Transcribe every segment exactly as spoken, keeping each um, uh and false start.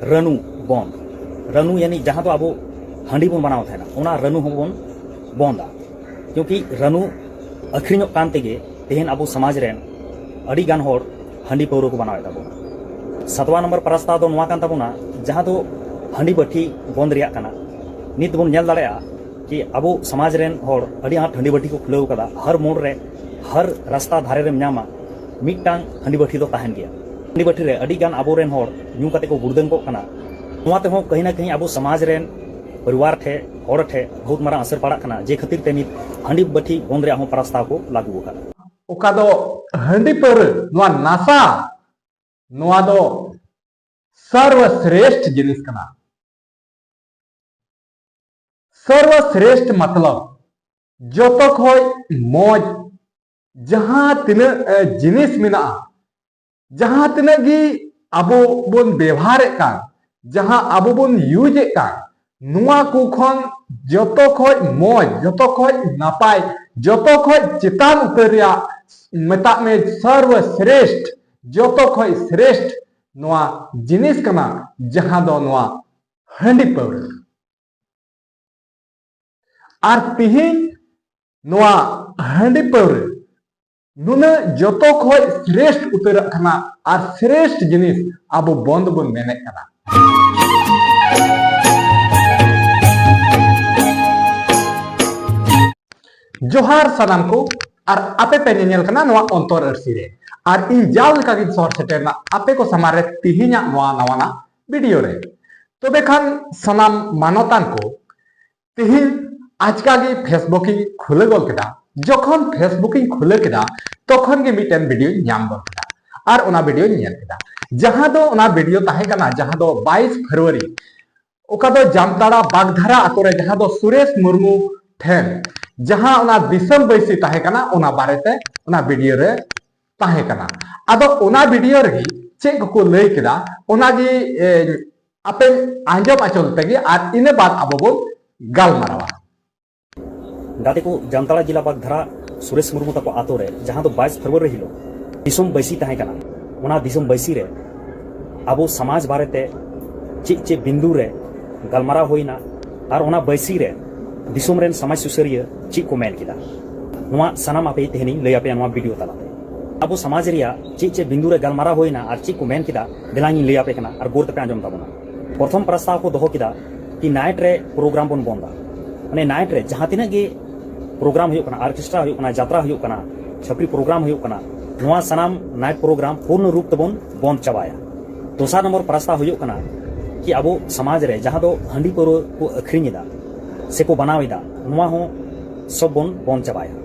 ᱨᱟᱹᱱᱩ ᱵᱚᱱᱫ᱾ ᱨᱟᱹᱱᱩ ᱭᱟᱱᱤ ᱡᱟᱦᱟᱸ ᱫᱚ ᱟᱵᱚ ᱦᱟᱺᱰᱤ ᱵᱚᱱ ᱵᱮᱱᱟᱣ ᱛᱟᱦᱮᱱᱟ, ᱚᱱᱟ ᱨᱟᱹᱱᱩ ᱦᱚᱸᱵᱚᱱ ᱵᱚᱱᱫᱟ᱾ ᱠᱤᱭᱩᱸᱠᱤ ᱨᱟᱹᱱᱩ ᱟᱹᱠᱷᱨᱤᱧᱚᱜ ᱠᱟᱱ ᱛᱮᱜᱮ ᱛᱮᱦᱮᱧ ᱟᱵᱚ ᱥᱚᱢᱟᱡᱽ ᱨᱮᱱ ᱟᱹᱰᱤ ᱜᱟᱱ ᱦᱚᱲ ᱦᱟᱺᱰᱤ ᱯᱟᱹᱣᱨᱟᱹ ᱠᱚ ᱵᱮᱱᱟᱣᱮᱫ ᱛᱟᱵᱚᱱᱟ᱾ ᱥᱟᱛᱣᱟ ᱱᱚᱢᱵᱚᱨ ᱯᱨᱟᱥᱛᱟᱵ ᱫᱚ ᱱᱚᱣᱟ ᱠᱟᱱ ᱛᱟᱵᱚᱱᱟ, ᱡᱟᱦᱟᱸ ᱫᱚ ᱦᱟᱺᱰᱤ ᱵᱟᱹᱴᱷᱤ ᱵᱚᱱᱫ ᱨᱮᱭᱟᱜ ᱠᱟᱱᱟ᱾ ᱱᱤᱛ ᱵᱚᱱ ᱧᱮᱞ ᱫᱟᱲᱮᱭᱟᱜᱼᱟ ᱠᱤ ᱟᱵᱚ ᱥᱚᱢᱟᱡᱽ ᱨᱮᱱ ᱦᱚᱲ ᱟᱹᱰᱤ ᱟᱸᱴ ᱦᱟᱺᱰᱤ ᱵᱟᱹᱴᱷᱤ ᱠᱚ ᱠᱷᱩᱞᱟᱹᱣ ᱠᱟᱫᱟ᱾ ᱦᱟᱨ ᱢᱳᱲ ᱨᱮ, ᱦᱟᱨ ᱨᱟᱥᱛᱟ ᱫᱷᱟᱨᱮ ᱨᱮᱢ ᱧᱟᱢᱟ, ᱢᱤᱫᱴᱟᱝ ᱦᱟᱺᱰᱤ ᱵᱟᱹᱴᱷᱤ ᱫᱚ ᱛᱟᱦᱮᱱ ᱜᱮᱭᱟ᱾ ᱦᱟᱺᱰᱤ ᱵᱟᱹᱴᱷᱤ ᱨᱮ ᱟᱹᱰᱤ ᱜᱟᱱ ᱟᱵᱚᱨᱮᱱ ᱦᱚᱲ ᱧᱩ ᱠᱟᱛᱮ ᱠᱚ ᱜᱩᱲᱫᱟᱹᱝ ᱠᱚᱜ ᱠᱟᱱᱟ᱾ ᱱᱚᱣᱟ ᱛᱮᱦᱚᱸ ᱠᱟᱹᱦᱤ ᱱᱟ ᱠᱟᱹᱦᱤ ᱟᱵᱚ ᱥᱚᱢᱟᱡᱽ ᱨᱮᱱ ᱯᱚᱨᱤᱵᱟᱨ ᱴᱷᱮᱱ, ᱦᱚᱲ ᱴᱷᱮᱱ ᱵᱚᱦᱩᱛ ᱢᱟᱨᱟᱝ ᱟᱥᱟᱨ ᱯᱟᱲᱟᱜ ᱠᱟᱱᱟ, ᱡᱮ ᱠᱷᱟᱹᱛᱤᱨ ᱛᱮ ᱱᱤᱛ ᱦᱟᱺᱰᱤ ᱵᱟᱹᱴᱷᱤ ᱵᱚᱱᱫ ᱨᱮᱭᱟᱜ ᱦᱚᱸ ᱯᱨᱟᱥᱛᱟᱵ ᱠᱚ ᱞᱟᱹᱜᱩ ᱟᱠᱟᱫᱟ᱾ ᱚᱠᱟ ᱫᱚ ᱦᱟᱺᱰᱤ ᱯᱟᱹᱣᱨᱟᱹ, ᱱᱚᱣᱟ ᱱᱟᱥᱟ, ᱱᱚᱣᱟ ᱫᱚ ᱥᱚᱨᱵᱚ ᱥᱨᱮᱥᱴ ᱡᱤᱱᱤᱥ ᱠᱟᱱᱟ᱾ ᱥᱚᱨᱵᱚ ᱥᱨᱮᱥᱴ ᱢᱚᱛᱞᱚᱵ ᱡᱚᱛᱚ ᱠᱷᱚᱡ ᱢᱚᱡᱽ ᱡᱟᱦᱟᱸ ᱛᱤᱱᱟᱹᱜ, ᱮ, ᱡᱤᱱᱤᱥ ᱢᱮᱱᱟᱜᱼᱟ, ᱡᱟᱦᱟᱸ ᱛᱤᱱᱟᱹᱜ ᱜᱮ ᱟᱵᱚ ᱵᱚᱱ ᱵᱮᱣᱦᱟᱨᱮᱫ ᱠᱟᱱ, ᱡᱟᱦᱟᱸ ᱟᱵᱚ ᱵᱚᱱ ᱤᱭᱩᱡᱮᱫ ᱠᱟᱱ, ᱱᱚᱣᱟ ᱠᱚ ᱠᱷᱚᱱ ᱡᱚᱛᱚ ᱠᱷᱚᱡ ᱢᱚᱡᱽ, ᱡᱚᱛᱚ ᱠᱷᱚᱡ ᱱᱟᱯᱟᱭ, ᱡᱚᱛᱚ ᱠᱷᱚᱡ ᱪᱮᱛᱟᱱ ᱩᱛᱟᱹᱨ ᱨᱮᱭᱟᱜ, ᱢᱮᱛᱟᱜ ᱢᱮ, ᱥᱚᱨᱵᱚ ᱥᱨᱮᱥᱴ, ᱡᱚᱛᱚ ᱠᱷᱚᱡ ᱥᱨᱮᱥᱴ ᱱᱚᱣᱟ ᱡᱤᱱᱤᱥ ᱠᱟᱱᱟ, ᱡᱟᱦᱟᱸ ᱫᱚ ᱱᱚᱣᱟ ᱦᱟᱺᱰᱤ ᱯᱟᱹᱣᱨᱟᱹ᱾ ᱟᱨ ᱛᱤᱦᱤᱧ ᱱᱚᱣᱟ ᱦᱟᱺᱰᱤ ᱯᱟᱹᱣᱨᱟᱹ ᱱᱩᱱᱟᱹᱜ ᱡᱚᱛᱚ ᱠᱷᱚᱡ ᱥᱨᱮᱥᱴ ᱩᱛᱟᱹᱨᱟᱜ ᱠᱟᱱᱟ, ᱟᱨ ᱥᱨᱮᱥᱴ ᱡᱤᱱᱤᱥ ᱟᱵᱚ ᱵᱚᱱᱫ ᱵᱚᱱ ᱢᱮᱱᱮᱫ ᱠᱟᱱᱟ᱾ ᱡᱚᱦᱟᱨ ᱥᱟᱱᱟᱢ ᱠᱚ, ᱟᱨ ᱟᱯᱮ ᱯᱮ ᱧᱮᱧᱮᱞ ᱠᱟᱱᱟ ᱱᱚᱣᱟ ᱚᱱᱛᱚᱨ ᱟᱹᱨᱥᱤ ᱨᱮ᱾ ᱟᱨ ᱤᱧ ᱡᱟᱣ ᱞᱮᱠᱟᱜᱤᱧ ᱥᱚᱦᱚᱨ ᱥᱮᱴᱮᱨ ᱮᱱᱟ ᱟᱯᱮ ᱠᱚ ᱥᱟᱢᱟᱝ ᱨᱮ ᱛᱤᱦᱤᱧᱟᱜ ᱱᱚᱣᱟ ᱱᱟᱣᱟᱱᱟᱜ ᱵᱷᱤᱰᱤᱭᱳ ᱨᱮ᱾ ᱛᱚᱵᱮ ᱠᱷᱟᱱ ᱥᱟᱱᱟᱢ ᱢᱟᱱᱚᱛᱟᱱ ᱠᱚ, ᱛᱤᱦᱤᱧ ᱟᱪᱠᱟ ᱜᱮ Facebook ᱤᱧ ᱠᱷᱩᱞᱟᱹ ᱜᱚᱫ ᱠᱮᱫᱟ᱾ ᱡᱚᱠᱷᱚᱱ Facebook ᱤᱧ ᱠᱷᱩᱞᱟᱹ ᱠᱮᱫᱟ, ᱛᱚᱠᱷᱚᱱ ᱜᱮ ᱢᱤᱫᱴᱮᱱ ᱵᱷᱤᱰᱤᱭᱳᱧ ᱧᱟᱢ ᱜᱚᱫ ᱠᱮᱫᱟ, ᱟᱨ ᱚᱱᱟ ᱵᱷᱤᱰᱤᱭᱳᱧ ᱧᱮᱞ ᱠᱮᱫᱟ, ᱡᱟᱦᱟᱸ ᱫᱚ ᱚᱱᱟ ᱵᱷᱤᱰᱤᱭᱳ ᱛᱟᱦᱮᱸ ᱠᱟᱱᱟ, ᱡᱟᱦᱟᱸ ᱫᱚ ᱵᱟᱭᱤᱥ ᱯᱷᱮᱵᱽᱨᱩᱣᱟᱨᱤ, ᱚᱠᱟ ᱫᱚ ᱡᱟᱢᱛᱟᱲᱟ ᱵᱟᱜᱽᱫᱷᱟᱨᱟ ᱟᱛᱳ ᱨᱮ, ᱡᱟᱦᱟᱸ ᱫᱚ ᱥᱩᱨᱮᱥ ᱢᱩᱨᱢᱩ ᱴᱷᱮᱱ ᱡᱟᱦᱟᱸ ᱚᱱᱟ ᱫᱤᱥᱚᱢ ᱵᱟᱹᱭᱥᱤ ᱛᱟᱦᱮᱸ ᱠᱟᱱᱟ, ᱚᱱᱟ ᱵᱟᱨᱮᱛᱮ ᱚᱱᱟ ᱵᱷᱤᱰᱤᱭᱳ ᱨᱮ ᱛᱟᱦᱮᱸ ᱠᱟᱱᱟ᱾ ᱟᱫᱚ ᱚᱱᱟ ᱵᱷᱤᱰᱤᱭᱳ ᱨᱮᱜᱮ ᱪᱮᱫ ᱠᱚᱠᱚ ᱞᱟᱹᱭ ᱠᱮᱫᱟ, ᱚᱱᱟᱜᱮ, ᱮ, ᱟᱯᱮ ᱟᱸᱡᱚᱢ ᱟᱸᱪᱚᱞ ᱯᱮᱜᱮ, ᱟᱨ ᱤᱱᱟᱹ ᱵᱟᱫ ᱟᱵᱚ ᱵᱚᱱ ᱜᱟᱞᱢᱟᱨᱟᱣᱟ᱾ ᱜᱟᱛᱮ ᱠᱚ, ᱡᱟᱢᱛᱟᱲᱟ ᱡᱮᱞᱟ ᱵᱟᱜᱽᱫᱷᱟᱨᱟ ᱥᱩᱨᱮᱥ ᱢᱩᱨᱢᱩ ᱛᱟᱠᱚ ᱟᱛᱳ ᱨᱮ, ᱡᱟᱦᱟᱸ ᱫᱚ ᱵᱟᱭᱤᱥ ᱯᱷᱮᱵᱽᱨᱩᱣᱟᱨᱤ ᱦᱤᱞᱳᱜ ᱫᱤᱥᱚᱢ ᱵᱟᱹᱭᱥᱤ ᱛᱟᱦᱮᱸ ᱠᱟᱱᱟ, ᱚᱱᱟ ᱫᱤᱥᱚᱢ ᱵᱟᱹᱭᱥᱤ ᱨᱮ ᱟᱵᱚ ᱥᱚᱢᱟᱡᱽ ᱵᱟᱨᱮᱛᱮ ᱪᱮᱫ ᱪᱮᱫ ᱵᱤᱱᱫᱩ ᱨᱮ ᱜᱟᱞᱢᱟᱨᱟᱣ ᱦᱩᱭᱱᱟ ᱟᱨ ᱚᱱᱟ ᱵᱟᱹᱭᱥᱤ ᱨᱮ ᱫᱤᱥᱚᱢ ᱨᱮᱱ ᱥᱚᱢᱟᱡᱽ ᱥᱩᱥᱟᱹᱨᱤᱭᱟᱹ ᱪᱮᱫ ᱠᱚ ᱢᱮᱱ ᱠᱮᱫᱟ, ᱱᱚᱣᱟ ᱥᱟᱱᱟᱢ ᱟᱯᱮ ᱛᱮᱦᱮᱧᱤᱧ ᱞᱟᱹᱭ ᱟᱯᱮᱭᱟ ᱱᱚᱣᱟ ᱵᱷᱤᱰᱤᱭᱳ ᱛᱟᱞᱟᱛᱮ᱾ ᱟᱵᱚ ᱥᱚᱢᱟᱡᱽ ᱨᱮᱭᱟᱜ ᱪᱮᱫ ᱪᱮᱫ ᱵᱤᱱᱫᱩ ᱨᱮ ᱜᱟᱞᱢᱟᱨᱟᱣ ᱦᱩᱭᱱᱟ ᱟᱨ ᱪᱮᱫ ᱠᱚ ᱢᱮᱱ ᱠᱮᱫᱟ, ᱫᱮᱞᱟᱧ ᱞᱟᱹᱭ ᱟᱯᱮ ᱠᱟᱱᱟ ᱟᱨ ᱜᱚᱨ ᱛᱮᱯᱮ ᱟᱸᱡᱚᱢ ᱛᱟᱵᱚᱱᱟ᱾ ᱯᱨᱚᱛᱷᱚᱢ ᱯᱨᱚᱥᱛᱟᱵ ᱠᱚ ᱫᱚᱦᱚ ᱠᱮᱫᱟ ᱠᱤ ᱱᱟᱭᱤᱴ ᱨᱮ ᱯᱨᱳᱜᱨᱟᱢ ᱵᱚᱱ ᱵᱚᱱᱫᱟ᱾ ᱢᱟᱱᱮ ᱱᱟᱭᱤᱴ ᱨᱮ ᱡᱟᱦᱟᱸ ᱛᱤᱱᱟᱹᱜ ᱜᱮ ᱯᱨᱳᱜᱨᱟᱢ ᱦᱩᱭᱩᱜ ᱠᱟᱱᱟ, ᱚᱨᱠᱮᱥᱴᱨᱟ ᱦᱩᱭᱩᱜ ᱠᱟᱱᱟ, ᱡᱟᱛᱨᱟ ᱦᱩᱭᱩᱜ ᱠᱟᱱᱟ, ᱪᱷᱟᱹᱯᱨᱤ ᱯᱨᱳᱜᱨᱟᱢ ᱦᱩᱭᱩᱜ ᱠᱟᱱᱟ, ᱱᱚᱣᱟ ᱥᱟᱱᱟᱢ ᱱᱟᱭᱤᱴ ᱯᱨᱳᱜᱨᱟᱢ ᱯᱩᱨᱱᱚ ᱨᱩᱯ ᱛᱮᱵᱚᱱ ᱵᱚᱱᱫ ᱪᱟᱵᱟᱭᱟ᱾ ᱫᱚᱥᱟᱨ ᱱᱚᱢᱵᱚᱨ ᱯᱨᱚᱥᱛᱟᱵ ᱦᱩᱭᱩᱜ ᱠᱟᱱᱟ ᱠᱤ ᱟᱵᱚ ᱥᱚᱢᱟᱡᱽ ᱨᱮ ᱡᱟᱦᱟᱸ ᱫᱚ ᱦᱟᱺᱰᱤ ᱯᱟᱹᱣᱨᱟᱹ ᱠᱚ ᱟᱹᱠᱷᱨᱤᱧ ᱮᱫᱟ ᱥᱮᱠᱚ ᱵᱮᱱᱟᱣ ᱮᱫᱟ, ᱱᱚᱣᱟ ᱦᱚᱸ ᱥᱚᱵ ᱵᱚᱱ ᱵᱚᱱᱫ ᱪᱟᱵᱟᱭᱟ᱾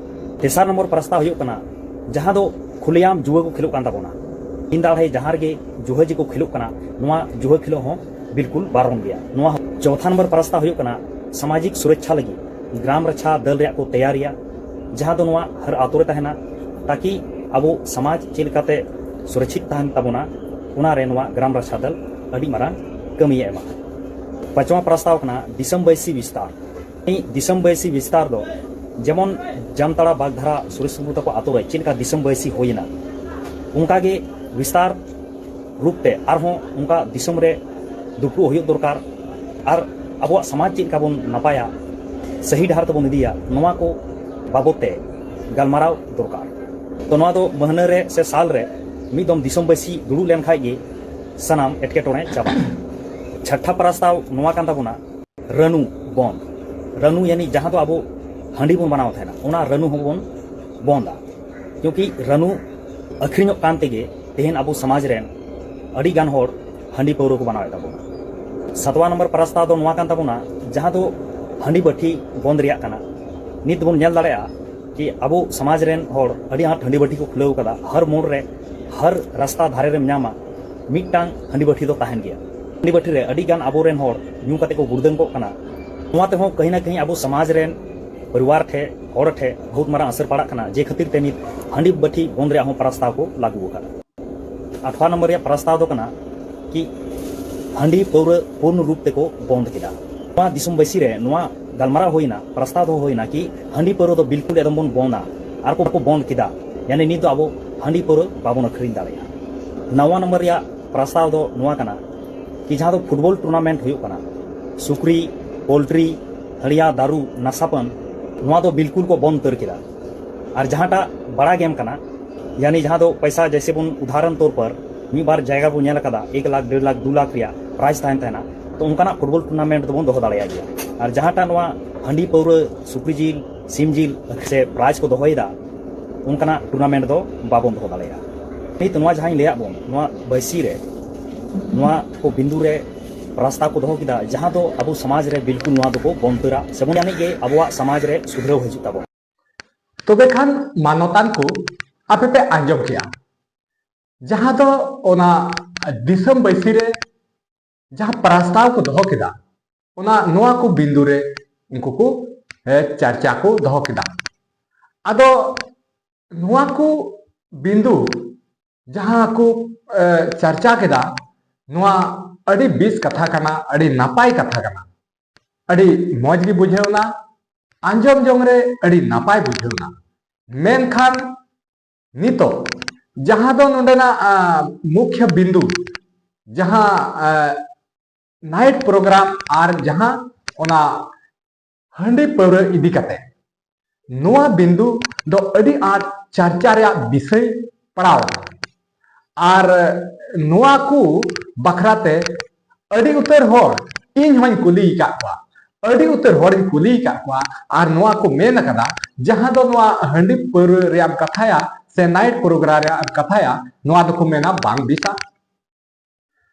ᱛᱮᱥᱟᱨ ᱱᱚᱢᱵᱚᱨ ᱯᱨᱚᱥᱛᱟᱵ ᱦᱩᱭᱩᱜ ᱠᱟᱱᱟ ᱡᱟᱦᱟᱸ ᱫᱚ ᱠᱷᱩᱞᱮᱭᱟᱢ ᱡᱩᱣᱟᱹ ᱠᱚ ᱠᱷᱮᱞᱳᱜ ᱠᱟᱱ ᱛᱟᱵᱚᱱᱟ, ᱤᱧ ᱫᱟᱲᱮ ᱡᱟᱦᱟᱸ ᱨᱮᱜᱮ ᱡᱩᱦᱟᱹ ᱡᱤ ᱠᱚ ᱠᱷᱮᱞᱳᱜ ᱠᱟᱱᱟ, ᱱᱚᱣᱟ ᱡᱩᱦᱟᱹ ᱠᱷᱮᱞᱳᱜ ᱦᱚᱸ ᱵᱤᱞᱠᱩᱞ ᱵᱟᱨᱚᱱ ᱜᱮᱭᱟ᱾ ᱱᱚᱣᱟ ᱦᱚᱸ᱾ ᱪᱚᱣᱛᱷᱟ ᱱᱚᱢᱵᱚᱨ ᱯᱨᱚᱥᱛᱟᱵ ᱦᱩᱭᱩᱜ ᱠᱟᱱᱟ ᱥᱟᱢᱟᱡᱤᱠ ᱥᱩᱨᱚᱠᱪᱷᱟ ᱞᱟᱹᱜᱤᱫ ᱜᱨᱟᱢ ᱨᱟᱪᱷᱟ ᱫᱟᱹᱞ ᱨᱮᱭᱟᱜ ᱠᱚ ᱛᱮᱭᱟᱨᱤᱭᱟ, ᱡᱟᱦᱟᱸ ᱫᱚ ᱱᱚᱣᱟ ᱦᱟᱨ ᱟᱛᱳ ᱨᱮ ᱛᱟᱦᱮᱱᱟ, ᱛᱟᱠᱤ ᱟᱵᱚ ᱥᱚᱢᱟᱡᱽ ᱪᱮᱫ ᱞᱮᱠᱟᱛᱮ ᱥᱩᱨᱚᱠᱪᱷᱤᱛ ᱛᱟᱦᱮᱱ ᱛᱟᱵᱚᱱᱟ, ᱚᱱᱟᱨᱮ ᱱᱚᱣᱟ ᱜᱨᱟᱢ ᱨᱟᱪᱷᱟ ᱫᱟᱹᱞ ᱟᱹᱰᱤ ᱢᱟᱨᱟᱝ ᱠᱟᱹᱢᱤᱭᱮ ᱮᱢᱟ᱾ ᱯᱟᱸᱪᱣᱟ ᱯᱨᱚᱥᱛᱟᱵ ᱠᱟᱱᱟ ᱫᱤᱥᱚᱢ ᱵᱟᱹᱭᱥᱤ ᱵᱤᱥᱛᱟᱨ᱾ ᱫᱤᱥᱚᱢ ᱵᱟᱹᱭᱥᱤ ᱵᱤᱥᱛᱟᱨ ᱫᱚ ᱡᱮᱢᱚᱱ ᱡᱟᱢᱛᱟᱲᱟ ᱵᱟᱜᱽᱫᱷᱟᱨᱟ ᱥᱩᱨᱮᱥ ᱴᱩᱰᱩ ᱛᱟᱠᱚ ᱟᱛᱳ ᱨᱮ ᱪᱮᱫ ᱞᱮᱠᱟ ᱫᱤᱥᱚᱢ ᱵᱟᱹᱭᱥᱤ ᱦᱩᱭᱮᱱᱟ, ᱚᱱᱠᱟᱜᱮ ᱵᱤᱥᱛᱟᱨ ᱨᱩᱯ ᱛᱮ ᱟᱨᱦᱚᱸ ᱚᱱᱠᱟ ᱫᱤᱥᱚᱢ ᱨᱮ ᱫᱩᱯᱲᱩᱵ ᱦᱩᱭᱩᱜ ᱫᱚᱨᱠᱟᱨ᱾ ᱟᱨ ᱟᱵᱚᱣᱟᱜ ᱥᱚᱢᱟᱡᱽ ᱪᱮᱫ ᱞᱮᱠᱟ ᱵᱚᱱ ᱱᱟᱯᱟᱭᱟ, ᱥᱟᱹᱦᱤ ᱰᱟᱦᱟᱨ ᱛᱮᱵᱚᱱ ᱤᱫᱤᱭᱟ, ᱱᱚᱣᱟ ᱠᱚ ᱵᱟᱵᱚᱛ ᱛᱮ ᱜᱟᱞᱢᱟᱨᱟᱣ ᱫᱚᱨᱠᱟᱨ᱾ ᱛᱚ ᱱᱚᱣᱟ ᱫᱚ ᱢᱟᱹᱦᱱᱟᱹ ᱨᱮ ᱥᱮ ᱥᱟᱞ ᱨᱮ ᱢᱤᱫ ᱫᱚᱢ ᱫᱤᱥᱚᱢ ᱵᱟᱹᱭᱥᱤ ᱫᱩᱲᱩᱵ ᱞᱮᱱᱠᱷᱟᱡ ᱜᱮ ᱥᱟᱱᱟᱢ ᱮᱴᱠᱮᱴᱚᱬᱮ ᱪᱟᱵᱟᱜᱼᱟ᱾ ᱪᱷᱟᱴᱴᱷᱟ ᱯᱨᱚᱥᱛᱟᱵ ᱱᱚᱣᱟ ᱠᱟᱱ ᱛᱟᱵᱚᱱᱟ, ᱨᱟᱹᱱᱩ ᱵᱚᱱᱫ᱾ ᱨᱟᱹᱱᱩ ᱭᱟᱱᱤ ᱡᱟᱦᱟᱸ ᱫᱚ ᱟᱵᱚ ᱦᱟᱺᱰᱤ ᱵᱚᱱ ᱵᱮᱱᱟᱣ ᱛᱟᱦᱮᱱᱟ, ᱚᱱᱟ ᱨᱟᱹᱱᱩ ᱦᱚᱸᱵᱚᱱ ᱵᱚᱱᱫᱟ᱾ ᱠᱤᱭᱩᱸᱠᱤ ᱨᱟᱹᱱᱩ ᱟᱹᱠᱷᱨᱤᱧᱚᱜ ᱠᱟᱱ ᱛᱮᱜᱮ ᱛᱮᱦᱮᱧ ᱟᱵᱚ ᱥᱚᱢᱟᱡᱽ ᱨᱮᱱ ᱟᱹᱰᱤ ᱜᱟᱱ ᱦᱚᱲ ᱦᱟᱺᱰᱤ ᱯᱟᱹᱣᱨᱟᱹ ᱠᱚ ᱵᱮᱱᱟᱣᱮᱫ ᱛᱟᱵᱚᱱᱟ᱾ ᱥᱟᱛᱣᱟ ᱱᱚᱢᱵᱚᱨ ᱯᱨᱚᱥᱛᱟᱵ ᱫᱚ ᱱᱚᱣᱟ ᱠᱟᱱ ᱛᱟᱵᱚᱱᱟ, ᱡᱟᱦᱟᱸ ᱫᱚ ᱦᱟᱺᱰᱤ ᱵᱟᱹᱴᱷᱤ ᱵᱚᱱᱫ ᱨᱮᱭᱟᱜ ᱠᱟᱱᱟ᱾ ᱱᱤᱛ ᱵᱚᱱ ᱧᱮᱞ ᱫᱟᱲᱮᱭᱟᱜᱼᱟ ᱠᱤ ᱟᱵᱚ ᱥᱚᱢᱟᱡᱽ ᱨᱮᱱ ᱦᱚᱲ ᱟᱹᱰᱤ ᱟᱸᱴ ᱦᱟᱺᱰᱤ ᱵᱟᱹᱴᱷᱤ ᱠᱚ ᱠᱷᱩᱞᱟᱹᱣ ᱠᱟᱫᱟ᱾ ᱦᱟᱨ ᱢᱳᱲ ᱨᱮ, ᱦᱟᱨ ᱨᱟᱥᱛᱟ ᱫᱷᱟᱨᱮ ᱨᱮᱢ ᱧᱟᱢᱟ, ᱢᱤᱫᱴᱟᱝ ᱦᱟᱺᱰᱤ ᱵᱟᱹᱴᱷᱤ ᱫᱚ ᱛᱟᱦᱮᱱ ᱜᱮᱭᱟ᱾ ᱦᱟᱺᱰᱤ ᱵᱟᱹᱴᱷᱤ ᱨᱮ ᱟᱹᱰᱤ ᱜᱟᱱ ᱟᱵᱚᱨᱮᱱ ᱦᱚᱲ ᱧᱩ ᱠᱟᱛᱮ ᱠᱚ ᱜᱩᱲᱫᱟᱹᱝ ᱠᱚᱜ ᱠᱟᱱᱟ᱾ ᱱᱚᱣᱟ ᱛᱮᱦᱚᱸ ᱠᱟᱹᱦᱤ ᱱᱟ ᱠᱟᱹᱦᱤ ᱟᱵᱚ ᱥᱚᱢᱟᱡᱽ ᱨᱮᱱ ᱯᱚᱨᱤᱵᱟᱨ ᱴᱷᱮᱱ, ᱦᱚᱲ ᱴᱷᱮᱱ ᱵᱚᱦᱩᱛ ᱢᱟᱨᱟᱝ ᱟᱥᱟᱨ ᱯᱟᱲᱟᱜ ᱠᱟᱱᱟ, ᱡᱮ ᱠᱷᱟᱹᱛᱤᱨ ᱛᱮ ᱱᱤᱛ ᱦᱟᱺᱰᱤ ᱵᱟᱹᱴᱷᱤ ᱵᱚᱱᱫ ᱨᱮᱭᱟᱜ ᱦᱚᱸ ᱯᱨᱚᱥᱛᱟᱵ ᱠᱚ ᱞᱟᱹᱜᱩ ᱟᱠᱟᱫᱟ᱾ ᱟᱴᱷᱣᱟ ᱱᱚᱢᱵᱚᱨ ᱨᱮᱭᱟᱜ ᱯᱨᱚᱥᱛᱟᱵ ᱫᱚ ᱠᱟᱱᱟ ᱠᱤ ᱦᱟᱺᱰᱤ ᱯᱟᱹᱣᱨᱟᱹ ᱯᱩᱨᱱ ᱨᱩᱯ ᱛᱮᱠᱚ ᱵᱚᱱᱫ ᱠᱮᱫᱟ᱾ ᱱᱚᱣᱟ ᱫᱤᱥᱚᱢ ᱵᱟᱹᱭᱥᱤ ᱨᱮ ᱱᱚᱣᱟ ᱜᱟᱞᱢᱟᱨᱟᱣ ᱦᱩᱭᱱᱟ, ᱯᱨᱚᱥᱛᱟᱵ ᱫᱚ ᱦᱩᱭᱱᱟ ᱠᱤ ᱦᱟᱺᱰᱤ ᱯᱟᱹᱣᱨᱟᱹ ᱫᱚ ᱵᱤᱞᱠᱩᱞ ᱮᱠᱫᱚᱢ ᱵᱚᱱ ᱵᱚᱱᱫᱟ, ᱟᱨ ᱠᱚ ᱠᱚ ᱵᱚᱱᱫ ᱠᱮᱫᱟ᱾ ᱭᱟᱱᱤ ᱱᱤᱛ ᱫᱚ ᱟᱵᱚ ᱦᱟᱺᱰᱤ ᱯᱟᱹᱣᱨᱟᱹ ᱵᱟᱵᱚᱱ ᱟᱹᱠᱷᱨᱤᱧ ᱫᱟᱲᱮᱭᱟᱜᱼᱟ᱾ ᱱᱟᱣᱟ ᱱᱚᱢᱵᱚᱨ ᱨᱮᱭᱟᱜ ᱯᱨᱚᱥᱛᱟᱵ ᱫᱚ ᱱᱚᱣᱟ ᱠᱟᱱᱟ ᱠᱤ ᱡᱟᱦᱟᱸ ᱫᱚ ᱯᱷᱩᱴᱵᱚᱞ ᱴᱩᱨᱱᱟᱢᱮᱱᱴ ᱦᱩᱭᱩᱜ ᱠᱟᱱᱟ, ᱥᱩᱠᱨᱤ, ᱯᱳᱞᱴᱨᱤ, ᱦᱟᱹᱲᱤᱭᱟ, ᱫᱟᱨᱩ, ᱱᱟᱥᱟᱯᱟᱱ, ᱱᱚᱣᱟ ᱫᱚ ᱵᱤᱞᱠᱩᱞ ᱠᱚ ᱵᱚᱱᱫ ᱩᱛᱟᱹᱨ ᱠᱮᱫᱟ᱾ ᱟᱨ ᱡᱟᱦᱟᱸᱴᱟᱜ ᱵᱟᱲᱟ ᱜᱮᱢ ᱠᱟᱱᱟ, ᱭᱟᱱᱤ ᱡᱟᱦᱟᱸ ᱫᱚ ᱯᱚᱭᱥᱟ, ᱡᱮᱭᱥᱮ ᱵᱚᱱ ᱩᱫᱟᱦᱚᱨᱚᱱ ᱛᱚᱨ ᱯᱚᱨ ᱢᱤᱫ ᱵᱟᱨ ᱡᱟᱭᱜᱟ ᱵᱚᱱ ᱧᱮᱞ ᱟᱠᱟᱫᱟ, ᱮᱠ ᱞᱟᱠᱷ, ᱰᱮᱲ ᱞᱟᱠᱷ, ᱫᱩ ᱞᱟᱠᱷ ᱨᱮᱭᱟᱜ ᱯᱨᱟᱭᱤᱡᱽ ᱛᱟᱦᱮᱱ ᱛᱟᱦᱮᱱᱟ, ᱛᱚ ᱚᱱᱠᱟᱱᱟᱜ ᱯᱷᱩᱴᱵᱚᱞ ᱴᱩᱨᱱᱟᱢᱮᱱᱴ ᱫᱚᱵᱚᱱ ᱫᱚᱦᱚ ᱫᱟᱲᱮᱭᱟᱜ ᱜᱮᱭᱟ᱾ ᱟᱨ ᱡᱟᱦᱟᱸᱴᱟᱜ ᱱᱚᱣᱟ ᱦᱟᱺᱰᱤ, ᱯᱟᱹᱣᱨᱟᱹ, ᱥᱩᱠᱨᱤ ᱡᱤᱞ, ᱥᱤᱢ ᱡᱤᱞ ᱥᱮ ᱯᱨᱟᱭᱤᱡᱽ ᱠᱚ ᱫᱚᱦᱚᱭᱮᱫᱟ, ᱚᱱᱠᱟᱱᱟᱜ ᱴᱩᱨᱱᱟᱢᱮᱱᱴ ᱫᱚ ᱵᱟᱵᱚᱱ ᱫᱚᱦᱚ ᱫᱟᱲᱮᱭᱟᱜᱼᱟ᱾ ᱱᱤᱛ ᱱᱚᱣᱟ ᱡᱟᱦᱟᱸᱧ ᱞᱟᱹᱭᱟᱫ ᱵᱚᱱ, ᱱᱚᱣᱟ ᱵᱟᱹᱭᱥᱤ ᱨᱮ, ᱱᱚᱣᱟ ᱠᱚ ᱵᱤᱱᱫᱩ ᱨᱮ ᱨᱟᱥᱛᱟ ᱠᱚ ᱫᱚᱦᱚ ᱠᱮᱫᱟ, ᱡᱟᱦᱟᱸ ᱫᱚ ᱟᱵᱚ ᱥᱚᱢᱟᱡᱽ ᱨᱮ ᱵᱤᱞᱠᱩᱞ ᱱᱚᱣᱟ ᱫᱚᱠᱚ ᱵᱚᱱᱫ ᱩᱛᱟᱹᱨᱟ, ᱥᱮ ᱵᱚᱱ ᱡᱟᱹᱱᱤᱡ ᱜᱮ ᱟᱵᱚᱣᱟᱜ ᱥᱚᱢᱟᱡᱽ ᱨᱮ ᱥᱩᱫᱷᱨᱟᱹᱣ ᱦᱤᱡᱩᱜ ᱛᱟᱵᱚᱱᱟ᱾ ᱛᱚᱵᱮ ᱠᱷᱟᱱ ᱢᱟᱱᱚᱛᱟᱱ ᱠᱚ, ᱟᱯᱮ ᱯᱮ ᱟᱸᱡᱚᱢ ᱠᱮᱜᱼᱟ, ᱡᱟᱦᱟᱸ ᱫᱚ ᱚᱱᱟ ᱫᱤᱥᱚᱢ ᱵᱟᱹᱭᱥᱤ ᱨᱮ ᱡᱟᱦᱟᱸ ᱯᱨᱟᱥᱛᱟᱵ ᱠᱚ ᱫᱚᱦᱚ ᱠᱮᱫᱟ, ᱚᱱᱟ ᱱᱚᱣᱟ ᱠᱚ ᱵᱤᱱᱫᱩ ᱨᱮ ᱩᱱᱠᱩ ᱠᱚ, ᱮ, ᱪᱟᱨᱪᱟ ᱠᱚ ᱫᱚᱦᱚ ᱠᱮᱫᱟ᱾ ᱟᱫᱚ ᱱᱚᱣᱟ ᱠᱚ ᱵᱤᱱᱫᱩ ᱡᱟᱦᱟᱸ ᱠᱚ, ᱮ, ᱪᱟᱨᱪᱟ ᱠᱮᱫᱟ, ᱱᱚᱣᱟ ᱟᱹᱰᱤ ᱵᱮᱥ ᱠᱟᱛᱷᱟ ᱠᱟᱱᱟ, ᱟᱹᱰᱤ ᱱᱟᱯᱟᱭ ᱠᱟᱛᱷᱟ ᱠᱟᱱᱟ, ᱟᱹᱰᱤ ᱢᱚᱡᱽ ᱜᱮ ᱵᱩᱡᱷᱟᱹᱣ ᱮᱱᱟ, ᱟᱸᱡᱚᱢ ᱡᱚᱝ ᱨᱮ ᱟᱹᱰᱤ ᱱᱟᱯᱟᱭ ᱵᱩᱡᱷᱟᱹᱣ ᱮᱱᱟ᱾ ᱢᱮᱱᱠᱷᱟᱱ ᱱᱤᱛᱚᱜ ᱡᱟᱦᱟᱸ ᱫᱚ ᱱᱚᱰᱮᱱᱟᱜ, ᱟ, ᱢᱩᱠᱷᱭᱚ ᱵᱤᱱᱫᱩ, ᱡᱟᱦᱟᱸ, ᱟ, ᱱᱟᱭᱤᱴ ᱯᱨᱳᱜᱨᱟᱢ ᱟᱨ ᱡᱟᱦᱟᱸ ᱚᱱᱟ ᱦᱟᱺᱰᱤ ᱯᱟᱹᱣᱨᱟᱹ ᱤᱫᱤ ᱠᱟᱛᱮ, ᱱᱚᱣᱟ ᱵᱤᱱᱫᱩ ᱫᱚ ᱟᱹᱰᱤ ᱟᱸᱴ ᱪᱟᱨᱪᱟ ᱨᱮᱭᱟᱜ ᱵᱤᱥᱚᱭ ᱯᱟᱲᱟᱣ ᱟᱠᱟᱱᱟ᱾ ᱟᱨ ᱱᱚᱣᱟ ᱠᱚ ᱵᱟᱠᱷᱨᱟ ᱛᱮ ᱟᱹᱰᱤ ᱩᱛᱟᱹᱨ ᱦᱚᱲ, ᱤᱧ ᱦᱚᱸᱧ ᱠᱩᱞᱤ ᱟᱠᱟᱫ ᱠᱚᱣᱟ, ᱟᱹᱰᱤ ᱩᱛᱟᱹᱨ ᱦᱚᱲᱤᱧ ᱠᱩᱞᱤ ᱟᱠᱟᱫ ᱠᱚᱣᱟ, ᱟᱨ ᱱᱚᱣᱟ ᱠᱚ ᱢᱮᱱ ᱟᱠᱟᱫᱟ, ᱡᱟᱦᱟᱸ ᱫᱚ ᱱᱚᱣᱟ ᱦᱟᱺᱰᱤ ᱯᱟᱹᱣᱨᱟᱹ ᱨᱮᱭᱟᱜ ᱮᱢ ᱠᱟᱛᱷᱟᱭᱟ ᱥᱮ ᱱᱟᱭᱤᱴ ᱯᱨᱳᱜᱨᱟᱢ ᱨᱮᱭᱟᱜ ᱮᱢ ᱠᱟᱛᱷᱟᱭᱟ, ᱱᱚᱣᱟ ᱫᱚᱠᱚ ᱢᱮᱱᱟ ᱵᱟᱝ ᱵᱮᱥᱟ᱾